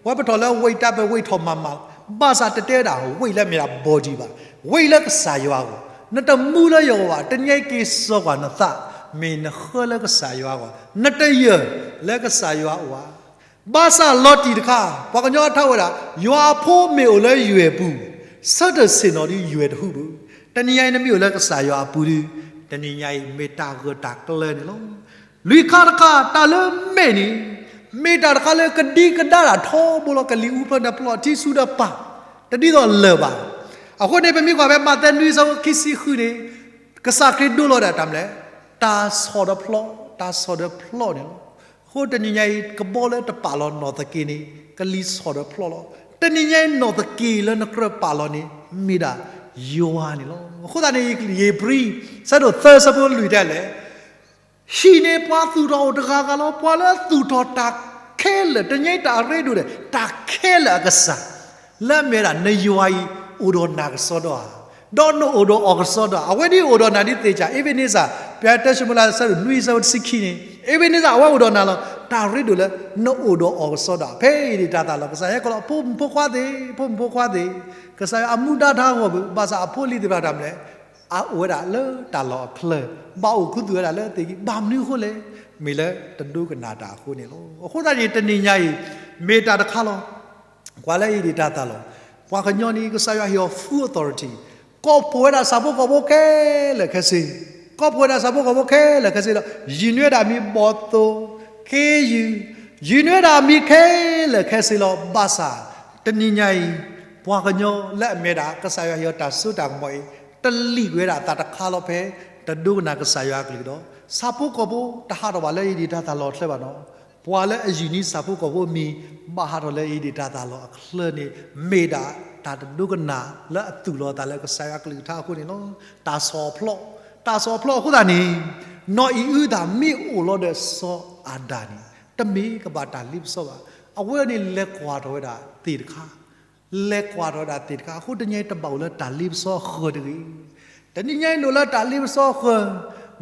ပဝဲပထီၣ်လၢဝ့ၢ်တၢ်ပဝ့ၢ်ထီၣ်မးမး, ဘၣ်ဆၣ်တတဲဝဲဒၣ် ဝ့ၢ်လၢမ့ၢ်ဒၣ် body ဘၣ်, ဝ့ၢ်လၢကစၢ်ယွၤအဂီၢ်, နတမူလၢယဂီၢ်ဘၣ်, တနံၤညါအံၤက့ၤစီၤကွၢ်နသး, မ့ၢ်နဃၢလၢကစၢ်ယွၤအဂီၢ်, နတယၢၢ်လၢကစၢ်ယွၤအအိၣ်ဧါ. ဘၣ်ဆၣ်လီၤတံၢ်တခါ, ပှၤကညီအထါဝဲဒၣ်, ယွၤအဖိမ့ၢ်အိၣ်လၢယွဲၢ်ပူၤ, ဆၢထၢၣ်ဆ့ၣ်နီၤဒီးယွဲၢ်တဟူးဘၣ်. တနံၤညါအံၤနမ့ၢ်အိၣ်လၢကစၢ်ယွၤအပူၤဒီး, တနံၤညါအံၤမ့ၢ်တၢ်ဂၢၢ်တၢ်ကျၢၤန့ၣ်လီၤ. လွံၢ်ခါတခါ တၢ်လၢမဲာ်န့ၣ်, မ့ၢ်တၢ်တခါလၢကဒံကဒါတၢ်ထီဘိလီၤ, ကလံၤအူဖျၢၣ်န့ၣ်ဖျိးထံဆူဒီးပၢ်, တဒ်သိးလၢၢ်ဘၣ်. အဃိန့ၣ် ပမ့ၢ်ကွၢ်ဖဲမးသဲနွံအဆၢဖိခံဆံဃုန့ၣ်, ကစၢ်ခရံာ်ဒိလီၤဝဲဒၣ်တၢ်မနုၤလဲၣ်, တၢ်ဆီၣ်ဒီးဖျီ, တၢ်ဆီၣ်ဒီးဖျီန့ၣ်လီၤ. အဃိတနံၤညါအံၤ ကဘီလၢတပာ်လီၤနီၢ်သက့န့ၣ်, ကလံၤဆီၣ်ဒီးဖျီလီၤ. တနံၤညါအံၤနီၢ်သက့လၢနကြၢးပာ်လီၤန့ၣ် မ့ၢ်ဒၣ်ယွၤန့ၣ်လီၤ. အဃိသတးန့ၣ် ယ့ၣ်ဘြံၤ ဆၢဒိၣ်သၢဆၢဖိလွံၢ်တဲလဲၣ်, ဟံၣ်န့ၣ်ပှၤသူၣ်ထီၣ်အိၣ်တဂၤဂၤလီၤ, ပှၤလၢသူၣ်ထီၣ်တၢ်ခဲလၢာ်, တနံၤညါအံၤတၢ်အရ့ဒိၣ်ဒဲး, တၢ်ခဲလၢာ်အကစၢ်, လၢအမ့ၢ်ဝဲဒၣ်နယွၤအံၤ အိၣ်ဒီးနၤကစီဒီဧါ, ဒီးနအိၣ်ဒီးအီၤကစီဒီဧါ. အဝဲဒ်အိၣ်ဒီးနၤဒ်သ့ၣ်ဧါ. အ့းဘ့းနံစၢ်, ပတၢၡမူၤအ့လး ဆၢဒိၣ်နွံဆၢဖိတဆံခံန့ၣ်, အ့းဘ့းနံစၢ် အဝဲအိၣ်ဒီးနၤလီၤ. တၢ်ရ့ဒိၣ်လၢနအိၣ်ဒီးအီၤကစီဒီဧါ. ဖဲအံၤဒံးတၢ်သးလီၤ, ကစၢ်ယွၤဟဲကိးလီၤ ဖိမုၣ်ဖိခွါသ့ၣ်, ဖိမုၣ်ဖိခွါသ့ၣ်, ကစၢ်ယွၤအမူဒါတၢ်ဂီၢ်ဘၣ်, ဘၣ်ဆၣ်အဖိအလံၤသ့ၣ်တဖၣ်တၢ်မနုၤလဲၣ်, အအိၣ်ဝဲဒၣ်လၢတၢ်လီၢ်အချၢ, ဘၣ်အိၣ်ခူသူၣ်ဝဲဒၣ်လၢသ့ၣ်ခံ, ဘၣ်မနုၤအဃိလဲၣ်, မ့ၢ်လၢတဒိကနၣ်တၢ်အဃိန့ၣ်လီၤ. အဃိသတးန့ၣ် တနံၤညါအံၤ မ့ၢ်တၢ်တခါလီၤ. ကွၢ်လၢအံၤဒံးတၢ်သးလီၤ, ပှၤကညီန့ၣ် ကစၢ်ယွၤဟ့ၣ်အီၤ full authority, ကိးဖှိၣ်ဝဲဒၣ်ဆၣ်ဖိကီၢ်ဖိခဲလၢာ်ခဲဆ့, ကိးဖှိၣ်ဝဲဒၣ်ဆၣ်ဖိကီၢ်ဖိခဲလၢာ်ခဲဆ့လီၤ. ယုၢ်နုာ်ဝဲဒၣ်မံၤဘီၣ်သိၣ်, ခ့ယုၢ်, ယုၢ်နုာ်ဝဲဒၣ်မံၤခဲလၢာ်ခဲဆ့လီၤ. ဘၣ်ဆၣ် တနံၤညါအံၤ ပှၤကညီလၢအမ့ၢ်ဒၣ် ကစၢ်ယွၤဟ့ၣ်အီၤတၢ်စိတၢ်ကမီၤအံၤ တလံာ်ကွံာ်ဝဲဒၣ်အသးတခါလီၤဖဲ တဒိကနၣ်ကစၢ်ယွၤအကလုၢ်ဒီး ဆၣ်ဖိကီၢ်ဖိတဟးထီၣ်ဘၣ်လၢအံၤဒံး တၢ်သးလီၤအချၢဘၣ်နီၤ. ပှၤလၢအယုၢ်နံၤဆၣ်ဖိကီၢ်ဖိအမံၤ ဘၣ်ဟးထီၣ်လၢအံၤဒံးတၢ်သးလီၤအချၢန့ၣ် မ့ၢ်ဒၣ်တၢ်တဒိကနၣ်လၢအသူၣ်လီၤအသးလၢကစၢ်ယွၤအကလုၢ်ကထါအဃိန့ၣ်လီၤ. တၢ်ဆီၣ်ဖျီၣ်, တၢ်ဆီၣ်ဖျီၣ်အဃိသတးန့ၣ် နီၢ်အံၤအုၣ်သးမ့ၢ်အိၣ်လီၤဒီးစီၤအၤဒၣ်န့ၣ် တမ့ၢ်ကဘၣ်တၢ်လ့ပစီဘၣ်. အဝဲန့ၣ်လဲၤကွၢ်ထီၣ်ဝဲဒၣ်သ့ၣ်တခါ လဲၤကွၢ်ထီၣ်ဝဲဒၣ်သ့ၣ်တခါ အဃိတနံၤညါအံၤတဘၣ်အိၣ်လၢတၢ်လ့ပစီအဃၢၤတဂ့ၤ. တနံၤညါအံၤနအိၣ်လၢတၢ်လ့ပစီအဃၢၤ,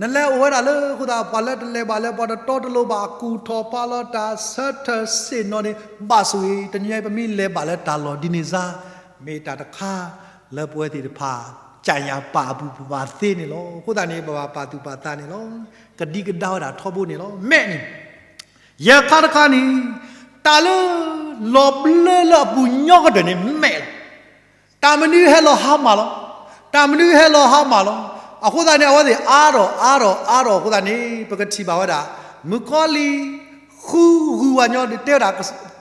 နလဲၤအိၣ်ဝဲဒၣ်လၢအဃိသတး ပှၤလၢတလဲၤဘၣ်လၢပှၤတတီတလိၤဘၣ် ကူၣ်ထီၣ်ဖးလီၤတၢ်ဆၢထၢၣ်ဆ့ၣ်နီၤန့ၣ် ဘၣ်ဆိၣ်ဂ့ၤ, တနံၤညါအံၤပမ့ၢ်လဲၤဘၣ်လၢတၢ်လီၢ်ဒ်န့ၣ်စါ မ့ၢ်တၢ်တခါလၢပဝဲသ့ၣ်တဖၣ် ကၠၣ်ညါပာ်အပူၤပဘၣ်သ့န့ၣ်လီၤ. အဃိသတးန့ၣ် ပဘၣ်ပာ်သူၣ်ပာ်သးန့ၣ်လီၤ. ကဒံကဒါဝဲဒၣ်ထီဘိန့ၣ်လီၤ. မဲာ်န့ၣ် ယဲၢ်ခါတခါန့ၣ် တၢ်လၢလီၤဘျၢလၢအပူၤညီကတၢၢ်န့ၣ် မဲာ်လီၤ. တၢ်မနုၤဟဲလီၤဟါမၢ်လီၤ. တၢ်မနုၤဟဲလီၤဟါမၢ်လီၤ. အဃိသတးန့ၣ် အဝဲသ့ၣ်အါထီၣ်အါထီၣ်အါထီၣ်အဃိသတးန့ၣ် ပကထံၣ်ဘၣ်ဝဲဒၣ် မုၣ်ကီၤလံၢ် ဃုဂုၤဝဲညီတဲဝဲဒၣ်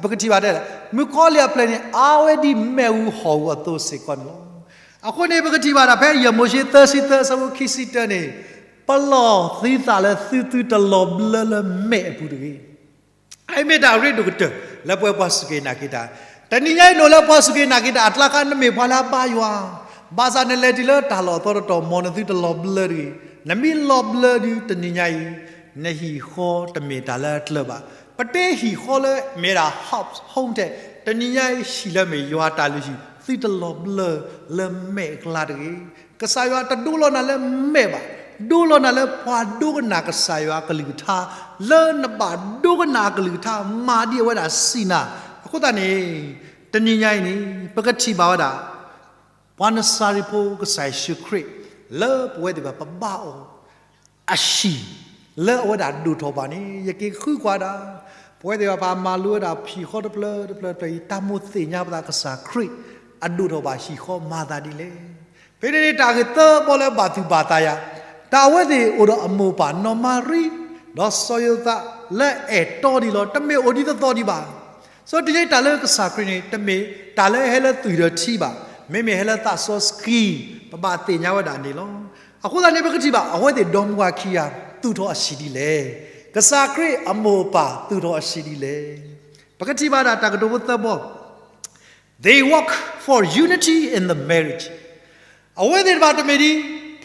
ပကထံၣ်ဘၣ်တဲဒၣ် မုၣ်ကီၤလံၢ်အပျဲၢ်န့ၣ် အါဝဲဒ်မဲးအူဟီၣ်အူအသိးစ့ၢ်ကီးန့ၣ်လီၤ. အဃိန့ၣ် ပကထံၣ်ဘၣ်ဒၣ်ဖဲ ယဲၢ်မိၤၡ့သၢဆံသၢ အဆၢဖိခံဆံတၢန့ၣ် ပလီၢ်သုသးလၢသုသုတလီၤဘျၢလၢမဲးအပူၤတဂ့ၤ. အအံၤမ့ၢ်တၢ်ရ့ဒိၣ်ကတၢၢ်လၢပဝဲပှၤစူၢ်က့ၤနာ်က့ၤတၢ်, တနံၤညါအံၤနအိၣ်လၢပှၤစူၢ်က့ၤနာ်က့ၤတၢ်အကျါခါ နမ့ၢ်ပှၤလၢအဘါယွၤ, ဘၣ်ဆၣ်နလဲၤတုၤလၢတၢ်လီၢ်အသီတတီၤ မ်နသုတလီၤဘျၢတဂ့ၤ. နမ့ၢ်လီၤဘျၢဒုးတနံၤညါအံၤ နဟံၣ်ဃီတမ့ၢ်တၢ်လၢအကျၢၤဘၣ်. ပတဟံၣ်ဃီလၢမ့ၢ်ဒၣ် house home ထဲ, တနံၤညါအံၤဟံၣ်လၢမ့ၢ်ယွၤတၢ်လုၢ်ဟံၣ် သုတလီၤဘျၢလၢမဲးအကျါတဂ့ၤ. ကစၢ်ယွၤတဒိလီၤနၤလၢမဲးဘၣ်, ဒိလီၤနၤလၢပှၤဒိကနၣ်ကစၢ်ယွၤအကလုၢ်ကထါ, လၢနဘၣ်ဒိကနၣ်အကလုၢ်ကထါ မၤဒ်အဝဲဒၣ်စံးနၤ. အဃိသတးန့ၣ် တနံၤညါအံၤန့ၣ် ပကထံၣ်ဘၣ်ဝဲဒၣ် ပှၤနစၤရ့းဖိကစၢ်ယ့ၣ်ၡူးခရံာ် လၢပဝဲသ့ၣ်တဖၣ်ပဘါအီၤ အဟံၣ်လၢအဝဲဒၣ်ဒိၣ်ထီၣ်ဘၣ်န့ၣ် ယက့ၤဃုကွၢ်ဒၣ် ပဝဲသ့ၣ်တဖၣ်မၤလိဝဲဒၣ်ဟံၣ်ဃီတဖျၢၣ်တဖျၢၣ်တဖျၢၣ်အံၤ တၢ်မိၣ်သ့ၣ်ညါပသးကစၢ်ခရံာ် အဒိၣ်ထီၣ်ဘၣ်ဟံၣ်ဃီမၤသးဒ်လဲၣ်. ဖဲန့ၣ်န့ၣ် တၢ်ဂ့ၢ်သၢဘီလၢဘၣ်သူၣ်ဘၣ်သးယၤ, တၢ်အဝဲသ့ၣ်အိၣ်ဒီးအမိၢ်အပၢ်နီၢ်မၤရံ ဒီးစီၤယိၤသးလၢအဲၣ်တီဒ်လီၤ. တမ့ၢ်အိၣ်ဒ်သိးသိးဒံးဘၣ်. စီၤတယဲတၢ်လၢကစၢ်ခရံာ်န့ၣ် တမ့ၢ်တၢ်လၢဟဲလၢသွံၣ်ဒီးထံဘၣ်, မ့မ့ၢ်ဟဲလၢသးစီဆှံ, ပဘၣ်သ့ၣ်ညါဝဲဒၣ်န့ၣ်လီၤ. အဃိသတးန့ၣ် ပကထံၣ်ဘၣ် အဝဲသ့ၣ်ဒီမါဝၤခံဂၤ သူၣ်ထီၣ်အဟံၣ်ဒ်လဲၣ်. ကစၢ်ခရံာ်အမိၢ်အပၢ်သူၣ်ထီၣ်အဟံၣ်ဒ်လဲၣ်. ပကထံၣ်ဘၣ်ဒၣ်တၢ်ကတိၤဖိသၢဘီ They work for unity in the marriage. အဝဲသ့ၣ်တဖၣ်တမ့ၢ်ဒ်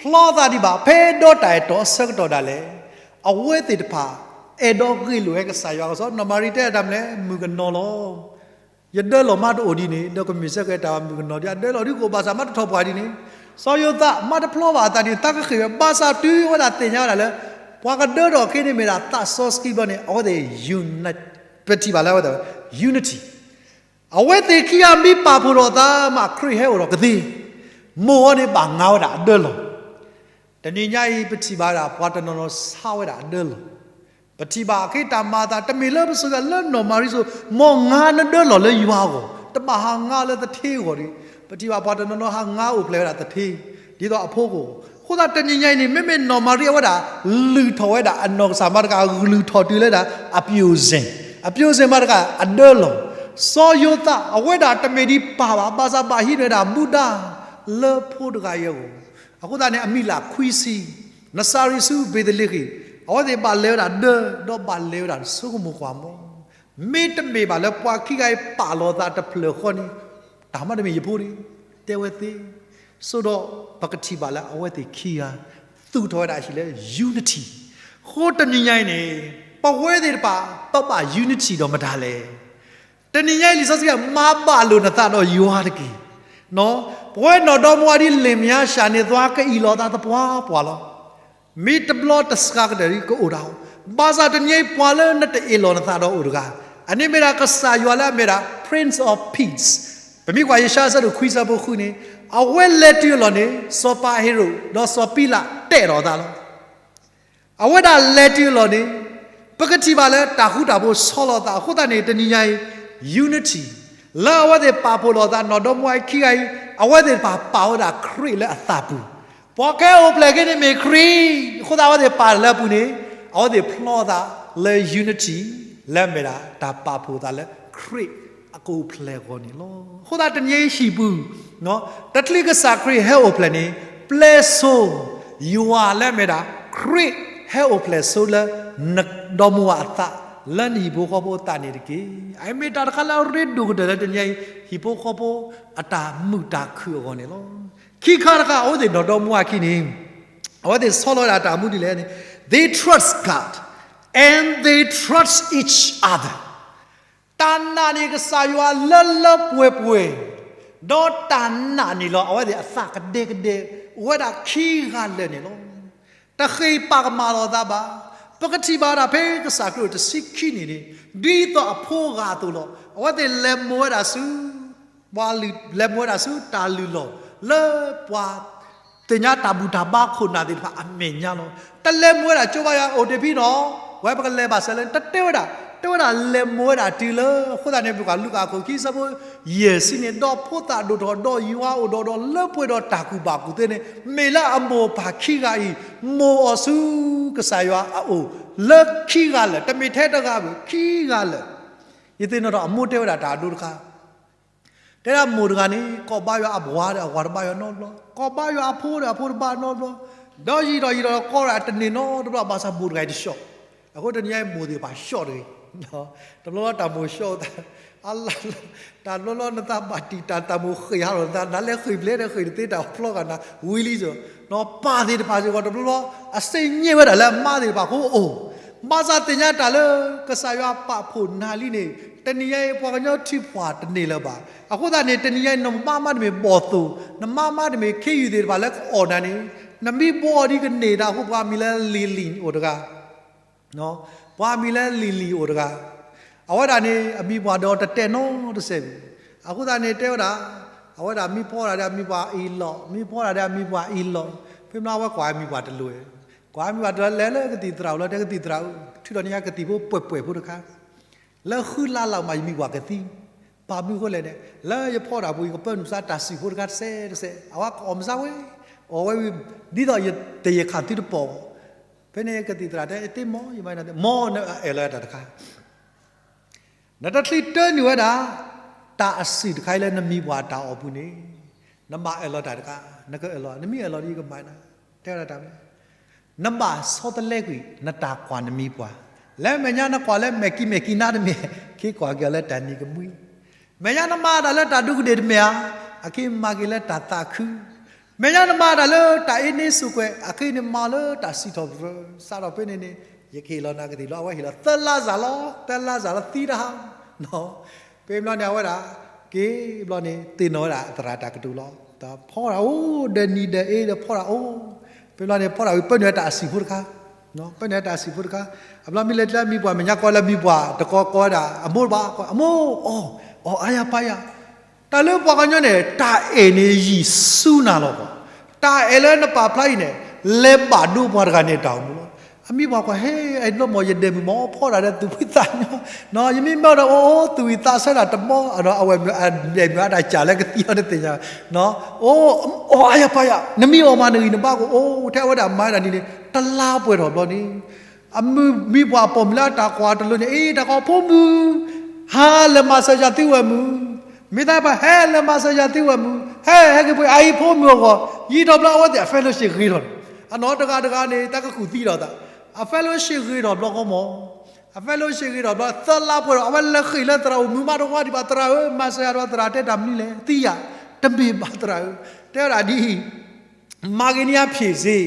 ဖျီသးဒံးဘၣ် ဖဲဒီးတၢ်အဲၣ်တီအဆၢကတီၢ်ဒၣ်လဲာ်, အဝဲသ့ၣ်တဖၣ် အဲၣ်ဒိးဂ့ၢ်လိာ်ဝဲကစၢ်ယွၤကစီဒီ, နီၢ်မၤရံတဲတၢ်မနုၤလဲၣ်, မုၣ်ကနီၤလီၤ. ယဒၢလီၤမးတအိၣ်ဒ်န့ၣ်, ဒီးကမ့ၢ်စ့ၢ်ကီးတၢ်မုၣ်ကနီၤဒ်အဒၢလီၤဒ်ကအိၣ်ဘၣ်ဆၣ်မးတထီၣ်ပှၢ်ဒ်န့ၣ်, စီၤယိၤသးမးတဖျီဘၣ်အသးဒ်န့ၣ် သးကဃ့ၢ်ဝဲ, ဘၣ်ဆၣ်တုၤဝဲဒၣ်သ့ၣ်ညါဝဲဒၣ်လၢ ပှၤကဒၢထီၣ်က့ၤန့ၣ်မ့ၢ်ဒၣ်သးစီဆှံဘျီန့ၣ် အဝဲသ့ၣ် unite, ပထံၣ်ဘၣ်လၢအဝဲသ့ၣ် unity အဝဲသ့ၣ်ခံဂၤမ့ၢ်ပာ်ဖှိၣ်ထီၣ်အသးမး ခရံာ်ဟဲအိၣ်ထီၣ်ကသ့, မိၢ်အီၤန့ၣ်ဘၣ်ငါဝဲဒၣ်အဒၢလီၤ. တနံၤညါအံၤ ပထံၣ်ဘၣ်ဝဲဒၣ် ပှၤတနီၤနီၤဆါဝဲဒၣ်အဒၢလီၤ. ပထံၣ်ဘၣ်အဃိတၢ်မၤအသး တမ့ၢ်လၢပစိၤဂၤလၢနီၢ်မၤရံစိၤ, မ်ငါနဒၢလီၤလၢယွၤအဂီၢ်, တဘၣ်ဟးငါလၢသထ့အဂီၢ်ဒံး. ပထံၣ်ဘၣ်ပှၤတနီၤနီၤဟးငါအိၣ်ဖျဲၣ်ဝဲဒၣ်သထ့, ဒ်သိးအဖိကအိၣ်. အဃိသတးတနံၤညါအံၤန့ၣ် မ့မ့ၢ်နီၢ်မၤရံအဝဲဒၣ် လုၢ်ထီၣ်ဝဲဒၣ်အနီၢ်ကစၢ်မၤတကး လုၢ်ထီၣ်တုၤလၢဒၣ် အပျိၢ်စ့ၣ်, အပျိၢ်စ့ၣ်မၤတကး အဒၢလီၤ. စီၤယိၤသးအဝဲဒၣ်တမ့ၢ်ဒံးပၢ်ဘၣ်, ဘၣ်ဆၣ်ဘၣ်ဟံးန့ၢ်ဝဲဒၣ်မူဒါလၢဖိတဂၤအံၤအဂီၢ်, အဃိသတးန့ၣ် အမံၤလၢ်ခွံဆံ, နစၤရ့းဆူဘ့းသလ့ဃ့ၣ်, အဝဲသ့ၣ်ဘၣ်လဲၤဝဲဒၣ်ဒၢ, ဒီးဘၣ်လဲၤဝဲဒၣ်ဆိကမိၣ်ကွၢ်မး, မ့တမ့ၢ်ဘၣ်လၢပှၤခံဂၤအံၤပာ်လီၤသးတဖျၢၣ်ဃီန့ၣ်, တၢ်မးတမ့ၢ်ယဖိန့ၣ်, တဲဝဲသ့. ဆိဒီးပကထံၣ်ဘၣ်လၢအဝဲသ့ၣ်ခံဂၤ သူၣ်ထီၣ်ဝဲဒၣ်အဟံၣ်လၢ unity. အဃိတနံၤညါအံၤန့ၣ် ပဝဲသ့ၣ်တဖၣ် ပဘၣ် unity ဒီးမတၤလဲၣ်. တနံၤညါအံၤလံာ်စီဆှံမၤဘၣ်လိာ်နသးဒီးယွၤတက့ၢ်. ပဝဲနီၢ်ဒီမါဝၤဒ်လ့ၣ်မယါၡၣ်န့ၣ် သးကအ့ၣ်လိာ်သးသပှၢ်ပှၢ်လီၤ. မ့ၢ်တဘျီတစှၤကတၢၢ်ဒ်ကအိၣ်ဒၣ်အီၤ, ဘၣ်ဆၣ်တနံၤညါအံၤပှၤလၢနတအ့ၣ်လိာ်နသးဒီးအိၣ်တဂၤ, အန့ၣ်မ့ၢ်ဒၣ်ကစၢ်ယွၤလၢအမ့ၢ်ဒၣ် Prince of Peace. ပမ့ၢ်ကွၢ်ယၡါယၤအဆၢဒိၣ်ခွံဆၢဖိဃုန့ၣ်, အဝဲလဲၤတုၤအလီၢ်န့ၣ် စီၤပၤဟ့ၤရိာ်ဒီးစီၤပံလးတဲာ်ဒီးအသးလီၤ. အဝဲဒၣ်လဲၤတုၤအလီၢ်န့ၣ်, ပကထံၣ်ဘၣ်လၢတၢ်ဃူတၢ်ဖိးဆီလီၤသးအဃိသတးန့ၣ် တနံၤညါအံၤ unity လၢအဝဲသ့ၣ်ပာ်ဖှိၣ်လိာ်သး နီၢ်ဒီမါဝၤခံဂၤအံၤ, အဝဲသ့ၣ်တဖၣ်ပာ်ဝဲဒၣ်ခရံာ်လၢအသးပူၤ, ပှၤကဟဲအိၣ်ဖျဲၣ်က့ၤန့ၣ်မ့ၢ်ခရံာ်, အဃိသတးအဝဲသ့ၣ်ပာ်လၢအပူၤန့ၣ်, အဝဲသ့ၣ်ဖျီသးလၢ unity လၢအမ့ၢ်ဒၣ် တၢ်ပာ်ဖှိၣ်သးလၢခရံာ်အကအိၣ်ဖျဲၣ်အဂီၢ်န့ၣ်လီၤ. အဃိသတးတနံၤညါအံၤဟံၣ်ပူၤ တချုးကစၢ်ခရံာ်ဟဲအိၣ်ဖျဲၣ်န့ၣ်, ပျဲဆိယွၤလၢအမ့ၢ်ဒၣ် ခရံာ်ဟဲအိၣ်ဖျဲၣ်ဆိလၢ နဒီမါဝၤအသး လၢနဟံၣ်ဖိဃီဖိအသးန့ၣ်တက့ၢ်. အအံၤမ့ၢ်တၢ်တခါလၢအရ့ဒိၣ်ကတၢၢ်လၢတနံၤညါအံၤ ဟံၣ်ဖိဃီဖိအတၢ်မုာ်တၢ်ခုၣ်အဂီၢ်န့ၣ်လီၤ. ခံခါတခါ အဝဲသ့ၣ်နီၢ်ဒီမါဝၤခံန့ၣ်, အဝဲသ့ၣ်ဆီလီၤဝဲဒၣ်တၢ်မူဒ်လဲၣ်န့ၣ်, they trust God and they trust each other. တၢ်နာ်န့ၢ်ကစၢ်ယွၤလၢလၢပှဲၤပှဲၤ, ဒီးတၢ်နာ်န့ၢ်လီၤ အဝဲသ့ၣ်အသးကဒဲကဒဲ, အိၣ်ဝဲဒၣ်ခံဂၤလၢာ်န့ၣ်လီၤ. တဃ့ပာ်ကမၣ်လိာ်သးဘၣ်. ပကထံၣ်ဘၣ်ဝဲဒၣ်ဖဲကစၢ်ခရံာ်တဆံခံနံၣ်န့ၣ်, ဒ်သိးအဖိအဂၤအသိးလီၤ. အဝဲသ့ၣ်လဲၤမိၢ်ဝဲဒၣ်ဆူ, ပှၤလဲၤမိၢ်ဝဲဒၣ်ဆူတၢ်လုၢ်လီၢ်, လၢပှၤ သ့ၣ်ညါတၢ်ဘူၣ်တၢ်ဘါခိၣ်နၢ်သ့ၣ်တဖၣ်အမဲာ်ညါလီၤ. တလဲၤမိၢ်ဝဲဒၣ်ကၠိဘါယွၤအိၣ်တ့ၢ်ဖဲနီၤ, ဝဲပကလဲၤဘၣ်ဆၣ်လၢ တတဲဝဲဒၣ်, တဲဝဲဒၣ်လဲၤမိၢ်ဝဲဒၣ်တုၤလၢ, အဃိသတးန့ၣ် ပကလူၤကၣ်အခိၣ်ခံဆၢဖိ ယဲၢ်ဆံန့ၣ်, ဒီးဖိသၣ်ဒိၣ်ထီၣ်ဒီးယွၤအိၣ်ဒီးဒီးလၢပှဲၤဒီးတၢ်ကူၣ်ဘၣ်ကူၣ်သ့န့ၣ်, မ့ၢ်လၢအမိၢ်အပၢ်ခံဂၤအံၤ, မိၢ်အီၤဆူကစၢ်ယွၤအအိၣ်, လၢခံဂၤလၢာ်, တမ့ၢ်ထဲတဂၤဘၣ်, ခံဂၤလၢာ်. ယသ့ၣ်နီၣ်ထီၣ်အမိၢ်တဲဝဲဒၣ်တၢ်အဒိတခါ တဲဒၣ်မိၢ်တဂၤန့ၣ် ကိးဘါယွၤအဝၤဒီးအဝၤတဘါယွၤနီတဘျီ, ကိးဘါယွၤအဖိဒီးအဖိတဘါနီတဘျီ, ဒီးယံာ်ဒီးယံာ်ဒီးကိးဒၣ်တန့ၢ်နီတဘျီ, ဘၣ်ဆၣ်မိၢ်တဂၤအံၤတဆှီၣ်. အဃိတနံၤညါအံၤမိၢ်သ့ၣ်တဖၣ်ဆှီၣ်တဂ့ၤ. တဘျီဘျီတၢ်မိၢ်ဆှီၣ်သး, အလၢ, တၢ်တဘျီဘျီနသးဘၣ်တံာ်တာ် တၢ်မိၢ်ဃ့ၢ်ဟးလီၤနသး, နလဲၤဃ့ၢ်ဘျဲၣ်ဒီးဃ့ၢ်တသ့တၢ်ဖျီဂာ်နၤ ဝံၤလံစီၤ, နီၢ်ပၢ်သ့ၣ်တဖၣ်စ့ၢ်ကီး တဘျီဘျီ အသ့ၣ်ညါဝဲဒၣ်လၢအမါသ့ၣ်တဖၣ်အဃိအိၣ်, ဘၣ်ဆၣ်သ့ၣ်ညါတၢ်လၢ ကစၢ်ယွၤပာ်ဖှိၣ်နၤလံန့ၣ်, တနံၤညါအံၤ ပှၤကညီထံဖှၣ်တန့ၢ်လၢၤဘၣ်. အဃိသတးန့ၣ် တနံၤညါအံၤ နမါမးတမ့ၢ်ဘီၣ်သိၣ်, နမါမးတမ့ၢ်ခ့ယုၢ်သ့ၣ်တဖၣ်လၢကအီၣ်နၤန့ၣ်, နမံဘီအီၤဒ်ကန့ၢ်တၢ်အဃိ ပှၤမံၤလၢလံၤလံၤအိၣ်တဂၤ ပှၤမံၤလၢလံၤလံၤအိၣ်တဂၤ, အဝဲဒၣ်န့ၣ် အမံၤပှၢ်ဒီးတတဲာ်နီတစဲးဘၣ်. အဃိသတးန့ၣ်တဲဝဲဒၣ်, အဝဲဒၣ်မံဖီဒၣ်ဒီးအမံၤပှၢ်အ့ၣ်လိာ်, မံဖီဒၣ်ဒီးအမံၤပှၢ်အ့ၣ်လိာ်, ဖဲမ့ၢ်လၢအဝဲကွၢ်အမံၤပှၢ်တလိၤ, ကွၢ်အမံၤပှၢ်တလိၤ လဲၤလၢကသံၣ်သရၣ်အိၣ်လၢတဲကသံၣ်သရၣ်အိၣ်, ထုးထီၣ်န့ၢ်ယၤကသံၣ်ဖိပှဲၤပှဲၤဖိတခါ လၢဃုလါလီၤမး ယမံၤပှၢ်ကသံ, ပာ်မနုၤဃိလဲၣ်န့ၣ်, လၢယဖီဒၣ်ပူၤ ယကပၢနုာ်စါတၢ်စံၣ်ဖိတခါတစဲးတစဲး, အဝဲကအီၣ်မ့ၢ်စါဝဲ, အီၣ်ဝဲဝံၤ, ဒ်သိးယတယဲၢ်ခးသုတပီၢ်, ဖဲန့ၣ်ကသံၣ်သရၣ်တဲ သ့ၣ်မီၢ် ယမၤနၤသ့ၣ်မီၢ် နအဲၣ်လီၤတၢ်တခါ နတချုးတၢနုာ်ဝဲဒၣ် တၢ်အစံၣ်တခါအံၤလၢနမံၤပှၢ်တၢ်အီၣ်ပူၤန့ၣ်, နဘၣ်အၢၣ်လီၤတၢ်တခါ, နကအၢၣ်လီၤ, နမ့ၢ်အၢၣ်လီၤဒီးယကမၤနၤ, တဲဝဲဒၣ်တၢ်မနုၤ, နဘၣ်ဆီတလဲကွံာ် နတၢ်ကွၢ်နမံၤပှၢ်, လၢမဲာ်ညါနကွၢ်လၢမဲာ်ကံမဲာ်ကံနါတမ့ၢ်, ခ့ကွၢ်က့ၤအီၤလၢတၢ်နံၤကမှံ, မဲာ်ညါနမၤတၢ်လၢတၢ်ဒိၣ်ကဒ့ၣ်တမ့ၢ်ဧါ, အခ့မၤက့ၤလၢတၢ်သးခု မဲာ်ညါနမၤတၢ်လၢတၢ်အ့န့ဆူၣ်ကွဲး အဃ့န့ၣ်မၤလၢတၢ်စံးထီၣ်ပတြၢၤ စးထီၣ်ဖဲန့ၣ်န့ၣ် ယကဟ့ၣ်လီၤနၤကသံၣ်လီၤ အဝဲဟ့ၣ်လီၤသၢလါစၢ်လီၤ သၢလါစၢ်လီၤသံတဟါ ပ့ၤဘျီန့ၣ် အဝဲဒၣ် က့ၤဘျီန့ၣ် သ့ၣ်နီၣ်ဝဲဒၣ်သရၣ်တၢ်ကတိၤလီၤ. ဖီတၢ်အိၣ် ဒီးနံၤဒီးအ့ဒီးဖီတၢ်အိၣ်, ပ့ၤဘျီန့ၣ် ဖီတၢ်ဝံၤ ပၢနုာ်တၢ်အစံာ်ဖိတခါ, ပၢနုာ်တၢ်အစံာ်ဖိတခါ, အဘျီမ့ၢ်လဲၤတုၤလၢမံၤပှၢ်မဲာ်ညါ ကိးလၢမံၤပှၢ် တကိးကိးဝဲဒၣ် အမိၢ်တဘၣ် အမိၢ်အီၣ် အီၣ်အါယၤပာ်ယၤ, တၢ်လၢပှၤကညီန့ၣ် တၢ်အဲၣ်န့ၣ် ယံာ်ဆူၣ်နၤလီၤဘၣ်. တၢ်အဲၣ်လၢနပာ်ဖျါအံၤန့ၣ် လဲၤဘၣ်ဒိပှၤတဂၤန့ၣ်တၢ်အိၣ်မူလီၤ. အမံၤပှၢ်ကွၢ် ဟဲ အဲၣ်လီၤမၢ် ယဒဲးမုၢ်မၢ် ဖီဒၣ်ဒီးသူၣ်ဖှံသးညီ, ယမ့ၢ်မၢဒီး အိၣ်အိၣ် သူၣ်ဝံၣ်သးဆၢတၢ်တမီ ဒီးအဝဲၢ်မုၢ် အဒဲးမုၢ်အတၢ်ကၢ်လၢကသံအီၤတသ့ၣ်ညါ, အိၣ် အီၣ်အါယၤပာ်ယၤ နမ့ၢ်အီၣ်မးနဂံၢ်နဘါကအိၣ် ထဲအဝဲဒၣ်မၤဒၣ်န့ၣ်န့ၣ် တလါပှဲၤထီၣ်ဘျီန့ၣ် အမုၢ်မံၤပှၢ်ပိာ်မုၣ်လၢအတၢ်ကွၢ်တလိၤန့ၣ် အ့ တၢ်ကွၢ်ဖိမုၣ်, ဟါလဲၤမၤစၢၤယၤသုဝဲၢ်မုၣ်, မ့ၢ်သးပှၢ် ဟဲလဲၤမၤစၢၤယၤသုဝဲၢ်မုၣ်, ဟဲ ဟဲက့ၤပှ့ၤအအံၤဖိမုၣ်အဂီၢ်, ယံာ်ထီၣ်ဘျီအဝဲသ့ၣ်အ fellowship ဂ့ၤထီၣ်န့ၣ်, အနီၢ်တဂၤတဂၤန့ၣ် တၢ်ကကူၣ်သံဒီးသး, အ fellowship ဂ့ၤထီၣ်ဘျီကီမၢ်, အ fellowship ဂ့ၤထီၣ်ဘျီ သၢလါပှဲၤထီၣ် အဝဲလဲၤဃ့ၢ်လၢသရၣ်အိၣ်မုၢ်မးတဝီဒံးဘၣ် သရၣ်ဧၢ မၤစၢၤယၤဒီးသရၣ်တဲတၢ်မနုၤလဲၣ် သံယၤ, တမ့ၢ်ဘၣ်သရၣ်ဧၢ, တဲဝဲဒၣ်ဒ်အံၤ မၤဂ့ၤန့ၢ်အဖြေစ့,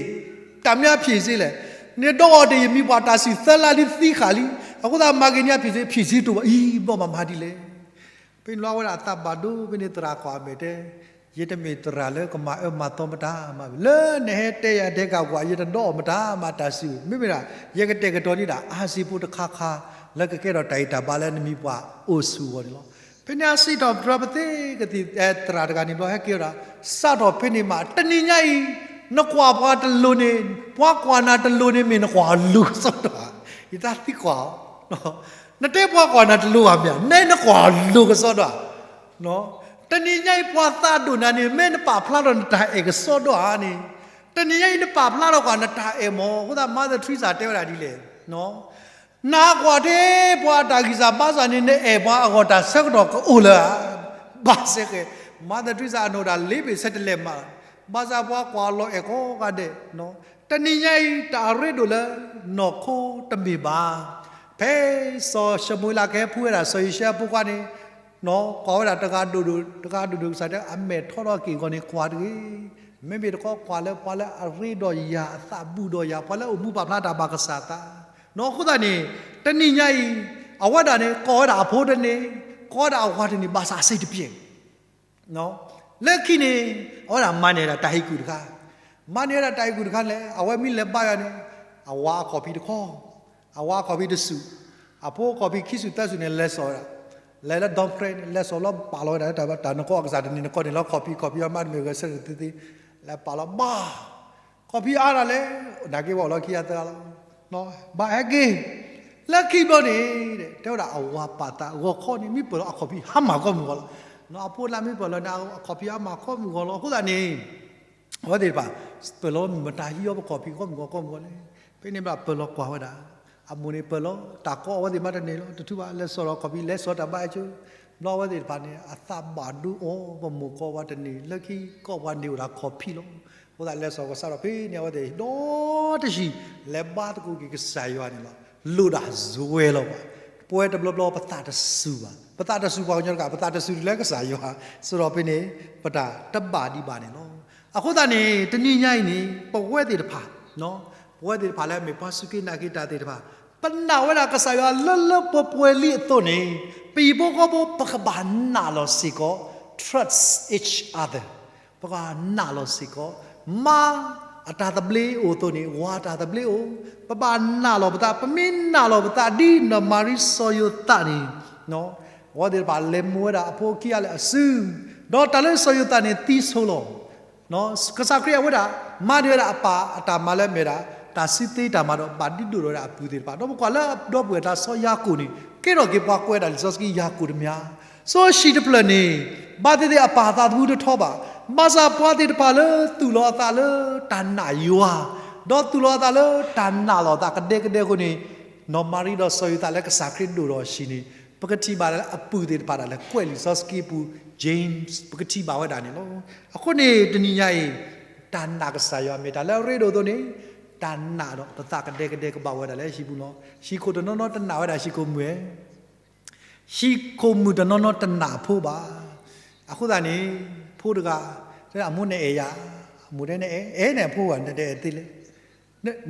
တၢ်မနုၤအဖြေစ့လဲၣ်, နဒိးအီၤတ့ၢ်ယမံၤပှၢ်တၢ်စံၣ်သၢလါလံသံဃာ်လံ, အဃိသတးမၤဂ့ၤန့ၢ်အဖြေစ့ ဖြေစ့တအိၣ်ဘၣ်အံၤ ဘျီမးမၤဒ်လဲၣ်. ဖဲန့ၣ်လီၤအဝဲဒၣ်အသးဘၣ်ဒိဖဲန့ၣ်သရၣ်ကွၢ်အမဲာ်တဲ, ယတမ့ၢ်သရၣ်လၢကမၤအၢမၤသီမတၤမး, လၢနဟဲတဲယၤဒဲးကၢ်ကွၢ် ယတဒိးအီၤမတၤမးတၢ်စံး, မ့မ့ၢ်ဒၣ် ယကတဲာ်ကတီၤန့ၢ်ဒၣ်အါစ့ဖိတခါခါ လၢကကဲထီၣ်တၢ်အံၤတၢ်ဘါလၢနမံၤပှၢ်အိၣ်ဆူၣ်အဂီၢ်န့ၣ်လီၤ. ဖဲန့ၣ်အစံးထီၣ်ပတြၢၤပသ့ၣ်ကသံၣ်သရၣ်တဂၤန့ၣ်ဘျီဟဲက့ၤဝဲဒၣ်, စးထီၣ်ဖဲန့ၣ်မး တနံၤညါအံၤ နကွၢ်ပှၤတလိၤန့ၣ် ပှၤကွၢ်နၤတလိၤန့ၣ် မ့ၢ်နကွၢ်လိၤကစီဒီဧါ, ယတၢ်သံကွၢ်အီၤ, နတဲပှၤကွၢ်နၤတလိၤဘၣ်မ့ၢ်ဧါ, နဲနကွၢ်လိၤကစီဒီဧါ တနံၤညါအံၤပှၤသးဒိၣ်နၤန့ၣ် မ့ၢ်နပာ်ဖျါထီၣ်နတၢ်အဲၣ်ကစီဒီဧါန့ၣ်, တနံၤညါအံၤနပာ်ဖျါထီၣ်ကွၢ်နတၢ်အဲၣ်မၢ်, အဃိသတး Mother Teresa တဲဝဲဒၣ်ဒ်လဲၣ်, နကွၢ်ထဲပှၤအတၢ်ဂံၢ်စၢ်ဘါစၢ်န့ၣ် နအဲၣ်ပှၤအဂီၢ်တၢ်ဆၢကတီၢ်ကအိၣ်လၢဧါ, ဘၣ်ဆၣ်က့ Mother Teresa အနီၢ်ဒၣ်လ့ပ့ၤဆဲတလဲၤမး, ဘၣ်ဆၣ်ပှၤကွၢ်လီၤအဲၣ်ကိးဂၤဒဲး, တနံၤညါအံၤ တၢ်အရ့ဒိၣ်လၢနီၢ်ခိတမ့ၢ်ဘၣ်. ဖဲစီၤၡမူၤအ့လးကဟဲဖှူဝဲဒၣ်စီၤယိၤၡဲအဖိခွါန့ၣ်, ကွၢ်ဝဲဒၣ်တဂၤဒိၣ်ဒိၣ် တဂၤဒိၣ်ဒိၣ်ကစၢ်တဲ အမဲာ်ထီထီၣ်က့ၤအဂီၢ်န့ၣ် ကွၢ်တဂ့ၤ, မ့မ့ၢ်တခီကွၢ်လၢပှၤလၢအရ့ဒီးယၤ အသးဘူးဒီးယၤ ပှၤလၢအအိၣ်မူပာ်ဖျါတၢ်ဘၣ်ကစၢ်သး, အဃိသတးန့ၣ် တနံၤညါအံၤ အဝဲဒၣ်န့ၣ် ကိးဝဲဒၣ်အဖိတန့ၢ်, ကိးဝဲဒၣ်အဝၤတန့ၢ် ဘၣ်ဆၣ်အစ့တပျဲၢ် လၢခံန့ၣ် အဝဲဒၣ်မၤန့ၢ်ဝဲဒၣ်တၢ်ဟ့ၣ်ကူၣ်တခါ, မၤန့ၢ်ဝဲဒၣ်တၢ်ဟ့ၣ်ကူၣ်တခါလဲၣ်, အဝဲမ့ၢ်လဲၤဘါယွၤန့ၣ်, အဝၤအခီၣ်ဖံးတခီ, အဝၤအခီၣ်ဖံးတစူၣ်, အဖိအခီၣ်ဖံးခံစူၣ်သၢစူၣ်န့ၣ် လဲၤစိာ်ဝဲဒၣ်, လဲၤလၢ Dom Prat န့ၣ် လဲၤစိာ်လီၤပာ်လီၤဝဲဒၣ်လၢတၢ်နကီၢ်အကစၢ်တနံၤနကီၢ်န့ၣ်လီၤ ခီၣ်ဖံး ခီၣ်ဖံးအါမးတမ့ၢ်ဂဲၤဆၢထၢၣ်သ့သ့, လဲၤပာ်လီၤဘၣ် ခီၣ်ဖံးအါဒၣ်လဲၣ်, နာ်က့ဝဲလီၤခံဂၤသၢဂၤလီၤ, ဘၣ်ဟဲက့ၤ, လၢခံဘျီန့ၣ်, တဲဝဲဒၣ်အဝၤပာ်သးဂီၤခီန့ၣ် မ့ၢ်ပၢၢ်လီၤအခီၣ်ဖံးဟါမၢ်ကိးမုၢ်ဂီၤလီၤ, အဖိလၢမ့ၢ်ပၢၢ်လီၤန့ၣ် အခီၣ်ဖံးဟါမၢ်ကိးမုၢ်ဂီၤလီၤ အဃိသတးန့ၣ်, အဝဲသ့ၣ်တဖၣ်, ပၢၢ်လီၤမုၢ်မတၤဟံးအီၤပခီၣ်ဖံးကိးမုၢ်ဂီၤကိးမုၢ်ဂီၤလဲၣ်, ဖဲန့ၣ်ဘၣ်ပၢၢ်လီၤကွၢ်ဝဲဒၣ်, အမိၢ်န့ၣ်ပၢၢ်လီၤ တၢ်ကီအဝဲသ့ၣ်မးတန့ၢ်လီၤ တထူၣ်ဘၣ် လဲၤစိာ်ဒီးခီၣ်ဖံး လဲၤစိာ်တၢ်ဘါအကၠိ, ဘျီအဝဲသ့ၣ်တဖၣ်န့ၣ် အသးဘၣ်ဒိအီၤ ပမိၢ်ကီးဝဲတန့ၢ် လၢခံကီးပှၤန့ၢ်ဝဲဒၣ်ခီၣ်ဖံးလီၤ, အဃိသတးလဲၤစိာ်ကစးဒီးဖဲန့ၣ် အဝဲသ့ၣ်ဒီတဆံ, လဲၤဘါသကိးက့ၤကစၢ်ယွၤန့ၣ်လီၤ, လိၣ်ဒၣ်စှၤလီၤဘၣ်, ပဝဲတဘျီဘျီပသးတစူၤဘၣ် ပသးတစူၤပှၤကညီတဂၤ ပသးတစူၤဒ်လၢကစၢ်ယွၤ, စးဒီးဖဲန့ၣ်, ပတၢ်တဘၣ်ဒံးဘၣ်န့ၣ်လီၤ, အဃိသတးန့ၣ် တနံၤညါအံၤန့ၣ် ပဝဲသ့ၣ်တဖၣ်, ပဝဲသ့ၣ်တဖၣ်လၢအမ့ၢ်ပှၤစူၢ်က့ၤနာ်က့ၤတၢ်သ့ၣ်တဖၣ်, ပနာ်ဝဲဒၣ်ကစၢ်ယွၤလၢလၢပှဲၤပှဲၤလံအသိးန့ၣ်, ပဟံၣ်ဖိဃီဖိပကဘၣ်နာ်လီၤစ့ၢ်ကီး, trust each other, ပကဘၣ်နာ်လီၤစ့ၢ်ကီး, မါအတၢ်သဘျ့အိၣ်အသိးန့ၣ် ဝၤအတၢ်သဘျ့အိၣ်, ပဘၣ်နာ်လီၤပသး ပမ့ၢ်နာ်လီၤပသးဒ်နီၢ်မၤရံစီၤယိၤသးန့ၣ်, အဝဲသ့ၣ်တဖၣ်လဲၤမိၢ်ဝဲဒၣ်အဖိခံဂၤလၢအစု, ဒီးတၢ်လၢစီၤယိၤသးန့ၣ်သံဆိလီၤ ကစၢ်ခရံာ်အဝဲဒၣ် မၤန့ၢ်ဝဲဒၣ်အပၢ်အတၢ်မၤလၢအမ့ၢ်ဝဲဒၣ် တၢ်စုသ့တၢ်မၤဒီး ဘၣ်ဒုးဒိၣ်ထီၣ်ဝဲဒၣ်အပုၢ်သ့ၣ်တဖၣ် ဒီးပကွၢ်လၢဒီပုၢ်ဝဲၢ်တၢ်စီၤယၤကိာ်န့ၣ် ကဲထီၣ်က့ၤပှၤကွဲးတၢ်လံာ်စီဆှံယၤကိာ်တမံၤ, စီၤၡံၣ်တဖျၢၣ်န့ၣ် ဘၣ်သ့ၣ်သ့ၣ်အပၢ်သးသမူတထီဘၣ်, ဘၣ်ဆၣ်ပှၤသ့ၣ်တဖၣ်လၢသူၣ်လီၤအသးလၢတၢ်နာ်ယွၤ, ဒီးသူၣ်လီၤအသးလၢတၢ်နာ်လီၤအသးကဒဲကဒဲအဃိန့ၣ်, နီၢ်မၤရံဒီးစီၤယိၤသးလၢကစၢ်ခရံာ်ဒိၣ်ထီၣ်အဆံးန့ၣ်, ပကထံၣ်ဘၣ်လၢအပုၢ်သ့ၣ်တဖၣ်ဒၣ်လဲာ်ကွဲးလံာ်စီဆှံပူၤ James ပကထံၣ်ဘၣ်ဝဲဒၣ်န့ၣ်လီၤ. အဃိန့ၣ် တနံၤညါအံၤ တၢ်နာ်ကစၢ်ယွၤမ့ၢ်တၢ်လၢအရ့ဒိၣ်အသိးန့ၣ်, တၢ်နာ်ဒီးပသးကဒဲကဒဲကဘၣ်ဝဲဒၣ်လၢဟံၣ်ပူၤလီၤ. ဟံၣ်ခိၣ်တနီၤနီၤတနာ်ဝဲဒၣ်ဟံၣ်ခိၣ်မုၣ်ဧါ, ဟံၣ်ခိၣ်မုၣ်တနီၤနီၤတနာ်ဖိဘၣ်. အဃိသတးန့ၣ် ဖိတဂၤ တဲအမိၢ်နအဲၣ်ယၤ, အမိၢ်တဲ နအဲၣ် အဲၣ်န့ၣ် အဖိဝဲ နတအဲၣ်သ့လဲၣ်,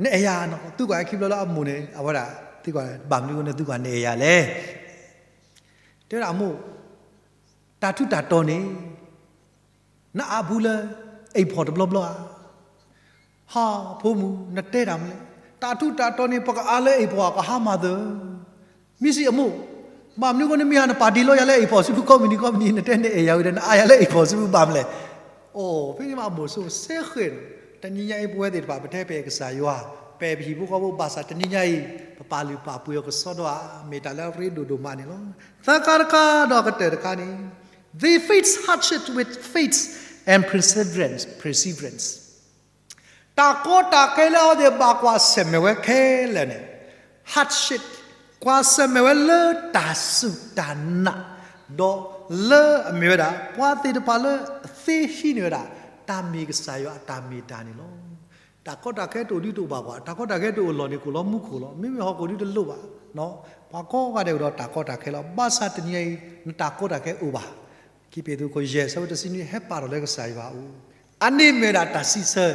နအဲၣ်ယၤနီၤ. သုကွၢ်ခံဘျီလၢအမိၢ်န့ၣ် အဝဲဒၣ် သုကွၢ် ဘၣ်မနုၤအဃိန့ၣ် သုကွၢ် နအဲၣ်ယၤလဲၣ်. တဲဝဲဒၣ်အမိၢ်, တၢ်ထူးတၢ်တီၤန့ၣ် နအါပူၤလၢ အိမ်ဖော်တဘျီဘျီဧါ. ဟါ, ဖိမုၣ် နတဲတၢ်မနုၤလဲၣ်. တၢ်ထူးတၢ်တီၤန့ၣ် ပကအါလၢ အိမ်ဖော် ကဟါမၢ်သၢ. မ့ၢ်စံးအမိၢ်, ဘၣ်မနုၤအဃိ နမ့ၢ်ဟါ နပာ်တ့ၢ်လီၤယၤလၢ အိမ်ဖော် ဆူဖုခီပနံၣ် ခီပနံၣ် နတဲနအဲၣ်ယၤဝဲဒီး နအါယၤလၢ အိမ်ဖော် ဆူဖုဘၣ်မနုၤလဲၣ်. အိ, ဖဲန့ၣ်မးအမိၢ်ဆိ စ့ဃဲၤန့ၣ်, တနံၤညါအံၤ ပဝဲသ့ၣ်တဖၣ် ပထဲပအဲၣ်ကစၢ်ယွၤ, ပအဲၣ်ပဟံၣ်ဖိဃီဖိဘၣ်ဆၣ် တနံၤညါအံၤ ပပာ်လုၢ်ပာ်ပှ့ၤအီၤကစီဒီဧါ, မ့ၢ်တၢ်လၢအရ့ဒိၣ်ဒိၣ်မးန့ၣ်လီၤ. သၢခါတခါ ဒီးကတၢၢ်တခါန့ၣ်, they face hardship with faith and perseverance, perseverance. တၢ်ကီတၢ်ခဲလၢအဝဲသ့ၣ်ဘၣ်ကွၢ်ဆၢၣ်မဲာ်ဝဲခဲလၢာ်န့ၣ်, hardship, ကွၢ်ဆၢၣ်မဲာ်ဝဲလၢတၢ်စူၢ်တၢ်နာ်, ဒီးလၢအမ့ၢ်ဝဲဒၣ် ပှၤသ့ၣ်တဖၣ်လၢအသ့ဟံးန့ၢ်ဝဲဒၣ် တၢ်မ့ၢ်ကစၢ်ယွၤအတၢ်မ့ၢ်တၢ်န့ၣ်လီၤ. တၢ်ကီတၢ်ခဲတအိၣ်ဒုးတအိၣ်ဘၣ်ပှၤ, တၢ်ကီတၢ်ခဲတအိၣ်လီၢ်န့ၣ် ကအိၣ်လီၤမူခိၣ်လီၤ. မ့မ့ၢ်ဟီၣ်ခိၣ်ဒုးတလိၣ်ဘၣ်. ပှၤကိးဂၤဒဲးအိၣ်ဒီးတၢ်ကီတၢ်ခဲလီၤ. ဘၣ်ဆၣ်တနံၤအံၤ နတၢ်ကီတၢ်ခဲအိၣ်ဘၣ်. ခံပ့းတရူး ယဲၢ် ဆၢဖိတဆံနွံ ဟဲပာ်ထီၣ်လၢကစၢ်ယွၤအအိၣ်, အန့ၣ်မ့ၢ်ဝဲဒၣ်တၢ်စံးဆၢ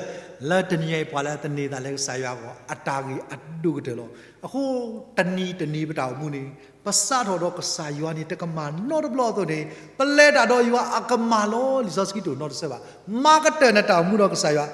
လၢတနံၤအံၤ ပှၤလၢအသန့ၤသးလၢကစၢ်ယွၤအဂီၢ် အတၢ်ဂ့ၢ်အဒိၣ်ကတၢၢ်လီၤ. အဃိ တနံၤတနံၤပတၢ်အိၣ်မူန့ၣ် ပစးထီၣ်ဒီးကစၢ်ယွၤန့ၣ် တကမၣ်နီတဘျီအသိးန့ၣ် ပလဲၤတၢ်ဒီးယွၤအကမၣ်လီၤ. လံာ်စီဆှံတအိၣ်နီတဆၢဘၣ်. မၤကတၢၢ်နတၢ်အိၣ်မူဒီးကစၢ်ယွၤ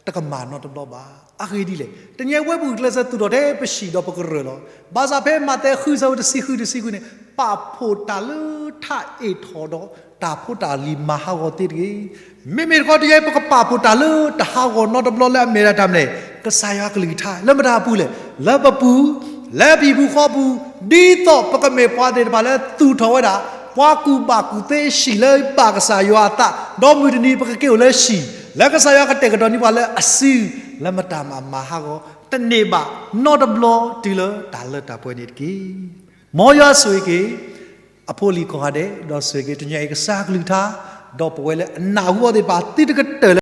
တကမၣ်နီတဘျီဘၣ်. အဂ့ၢ်ဒ်လဲၣ်, တနံၤအံၤပဝဲပူၤကွံာ်ကျဲးစၢးသူၣ်ထီၣ်ထဲပဟံၣ်ဒီးပကရၢၢ်လီၤ. ဘၣ်ဆၣ်ဖဲမးသဲဃု ဆၢဖိတဆံဃု တဆံဃုန့ၣ် ပာ်ဖှိၣ်တၢ်လၢထးအ့ၣ်ထီၣ်ဒီး တၢ်ဖိတၢ်လံၤမၤဟးဂီၤသ့တဂ့ၤ. မ့မ့ၢ်တခီတနံၤအံၤ ပကပာ်ဖှိၣ်တၢ်လၢတဟးဂီၤနီတဘျီလၢအမ့ၢ်ဒၣ်တၢ်မနုၤလဲၣ်, ကစၢ်ယွၤအကလုၢ်ကထါ လၢမတၤအပူၤလဲၣ်, လၢပပူၤ, လၢပဟံၣ်ပူၤဃီပူၤ, ဒ်သိးပကမ့ၢ်ပှၤသ့ၣ်တဖၣ်လၢသူၣ်ထီၣ်ဝဲဒၣ် ပှၤကူၣ်ဘၣ်ကူၣ်သ့ဟံၣ်လၢဘၣ်ကစၢ်ယွၤအသး, ဒီးမုၢ်တနံၤပကက့ၤအိၣ်လၢဟံၣ် လၢကစၢ်ယွၤကတဲာ်ကတီၤန့ၢ်ပှၤလၢအစု လၢမတၤမၤမၤဟးဂီၤ တန့ၢ်ဘၣ်နီတဘျီတုၤလၢတၢ်လၢတၢ်ပှဲၤန့ၣ်တက့ၢ်. မ်ယွၤဆိၣ်ဂ့ၤက့ၤ အဖိအလံၤကိးဂၤဒဲး, ဒီးဆိၣ်ဂ့ၤက့ၤတနံၤအံၤကစၢ်ကလုၢ်ကထါ, ဒီးပဝဲလၢအနၢ်ဟူအီၤသ့ၣ်တဖၣ် သုတကတၢၢ်လၢ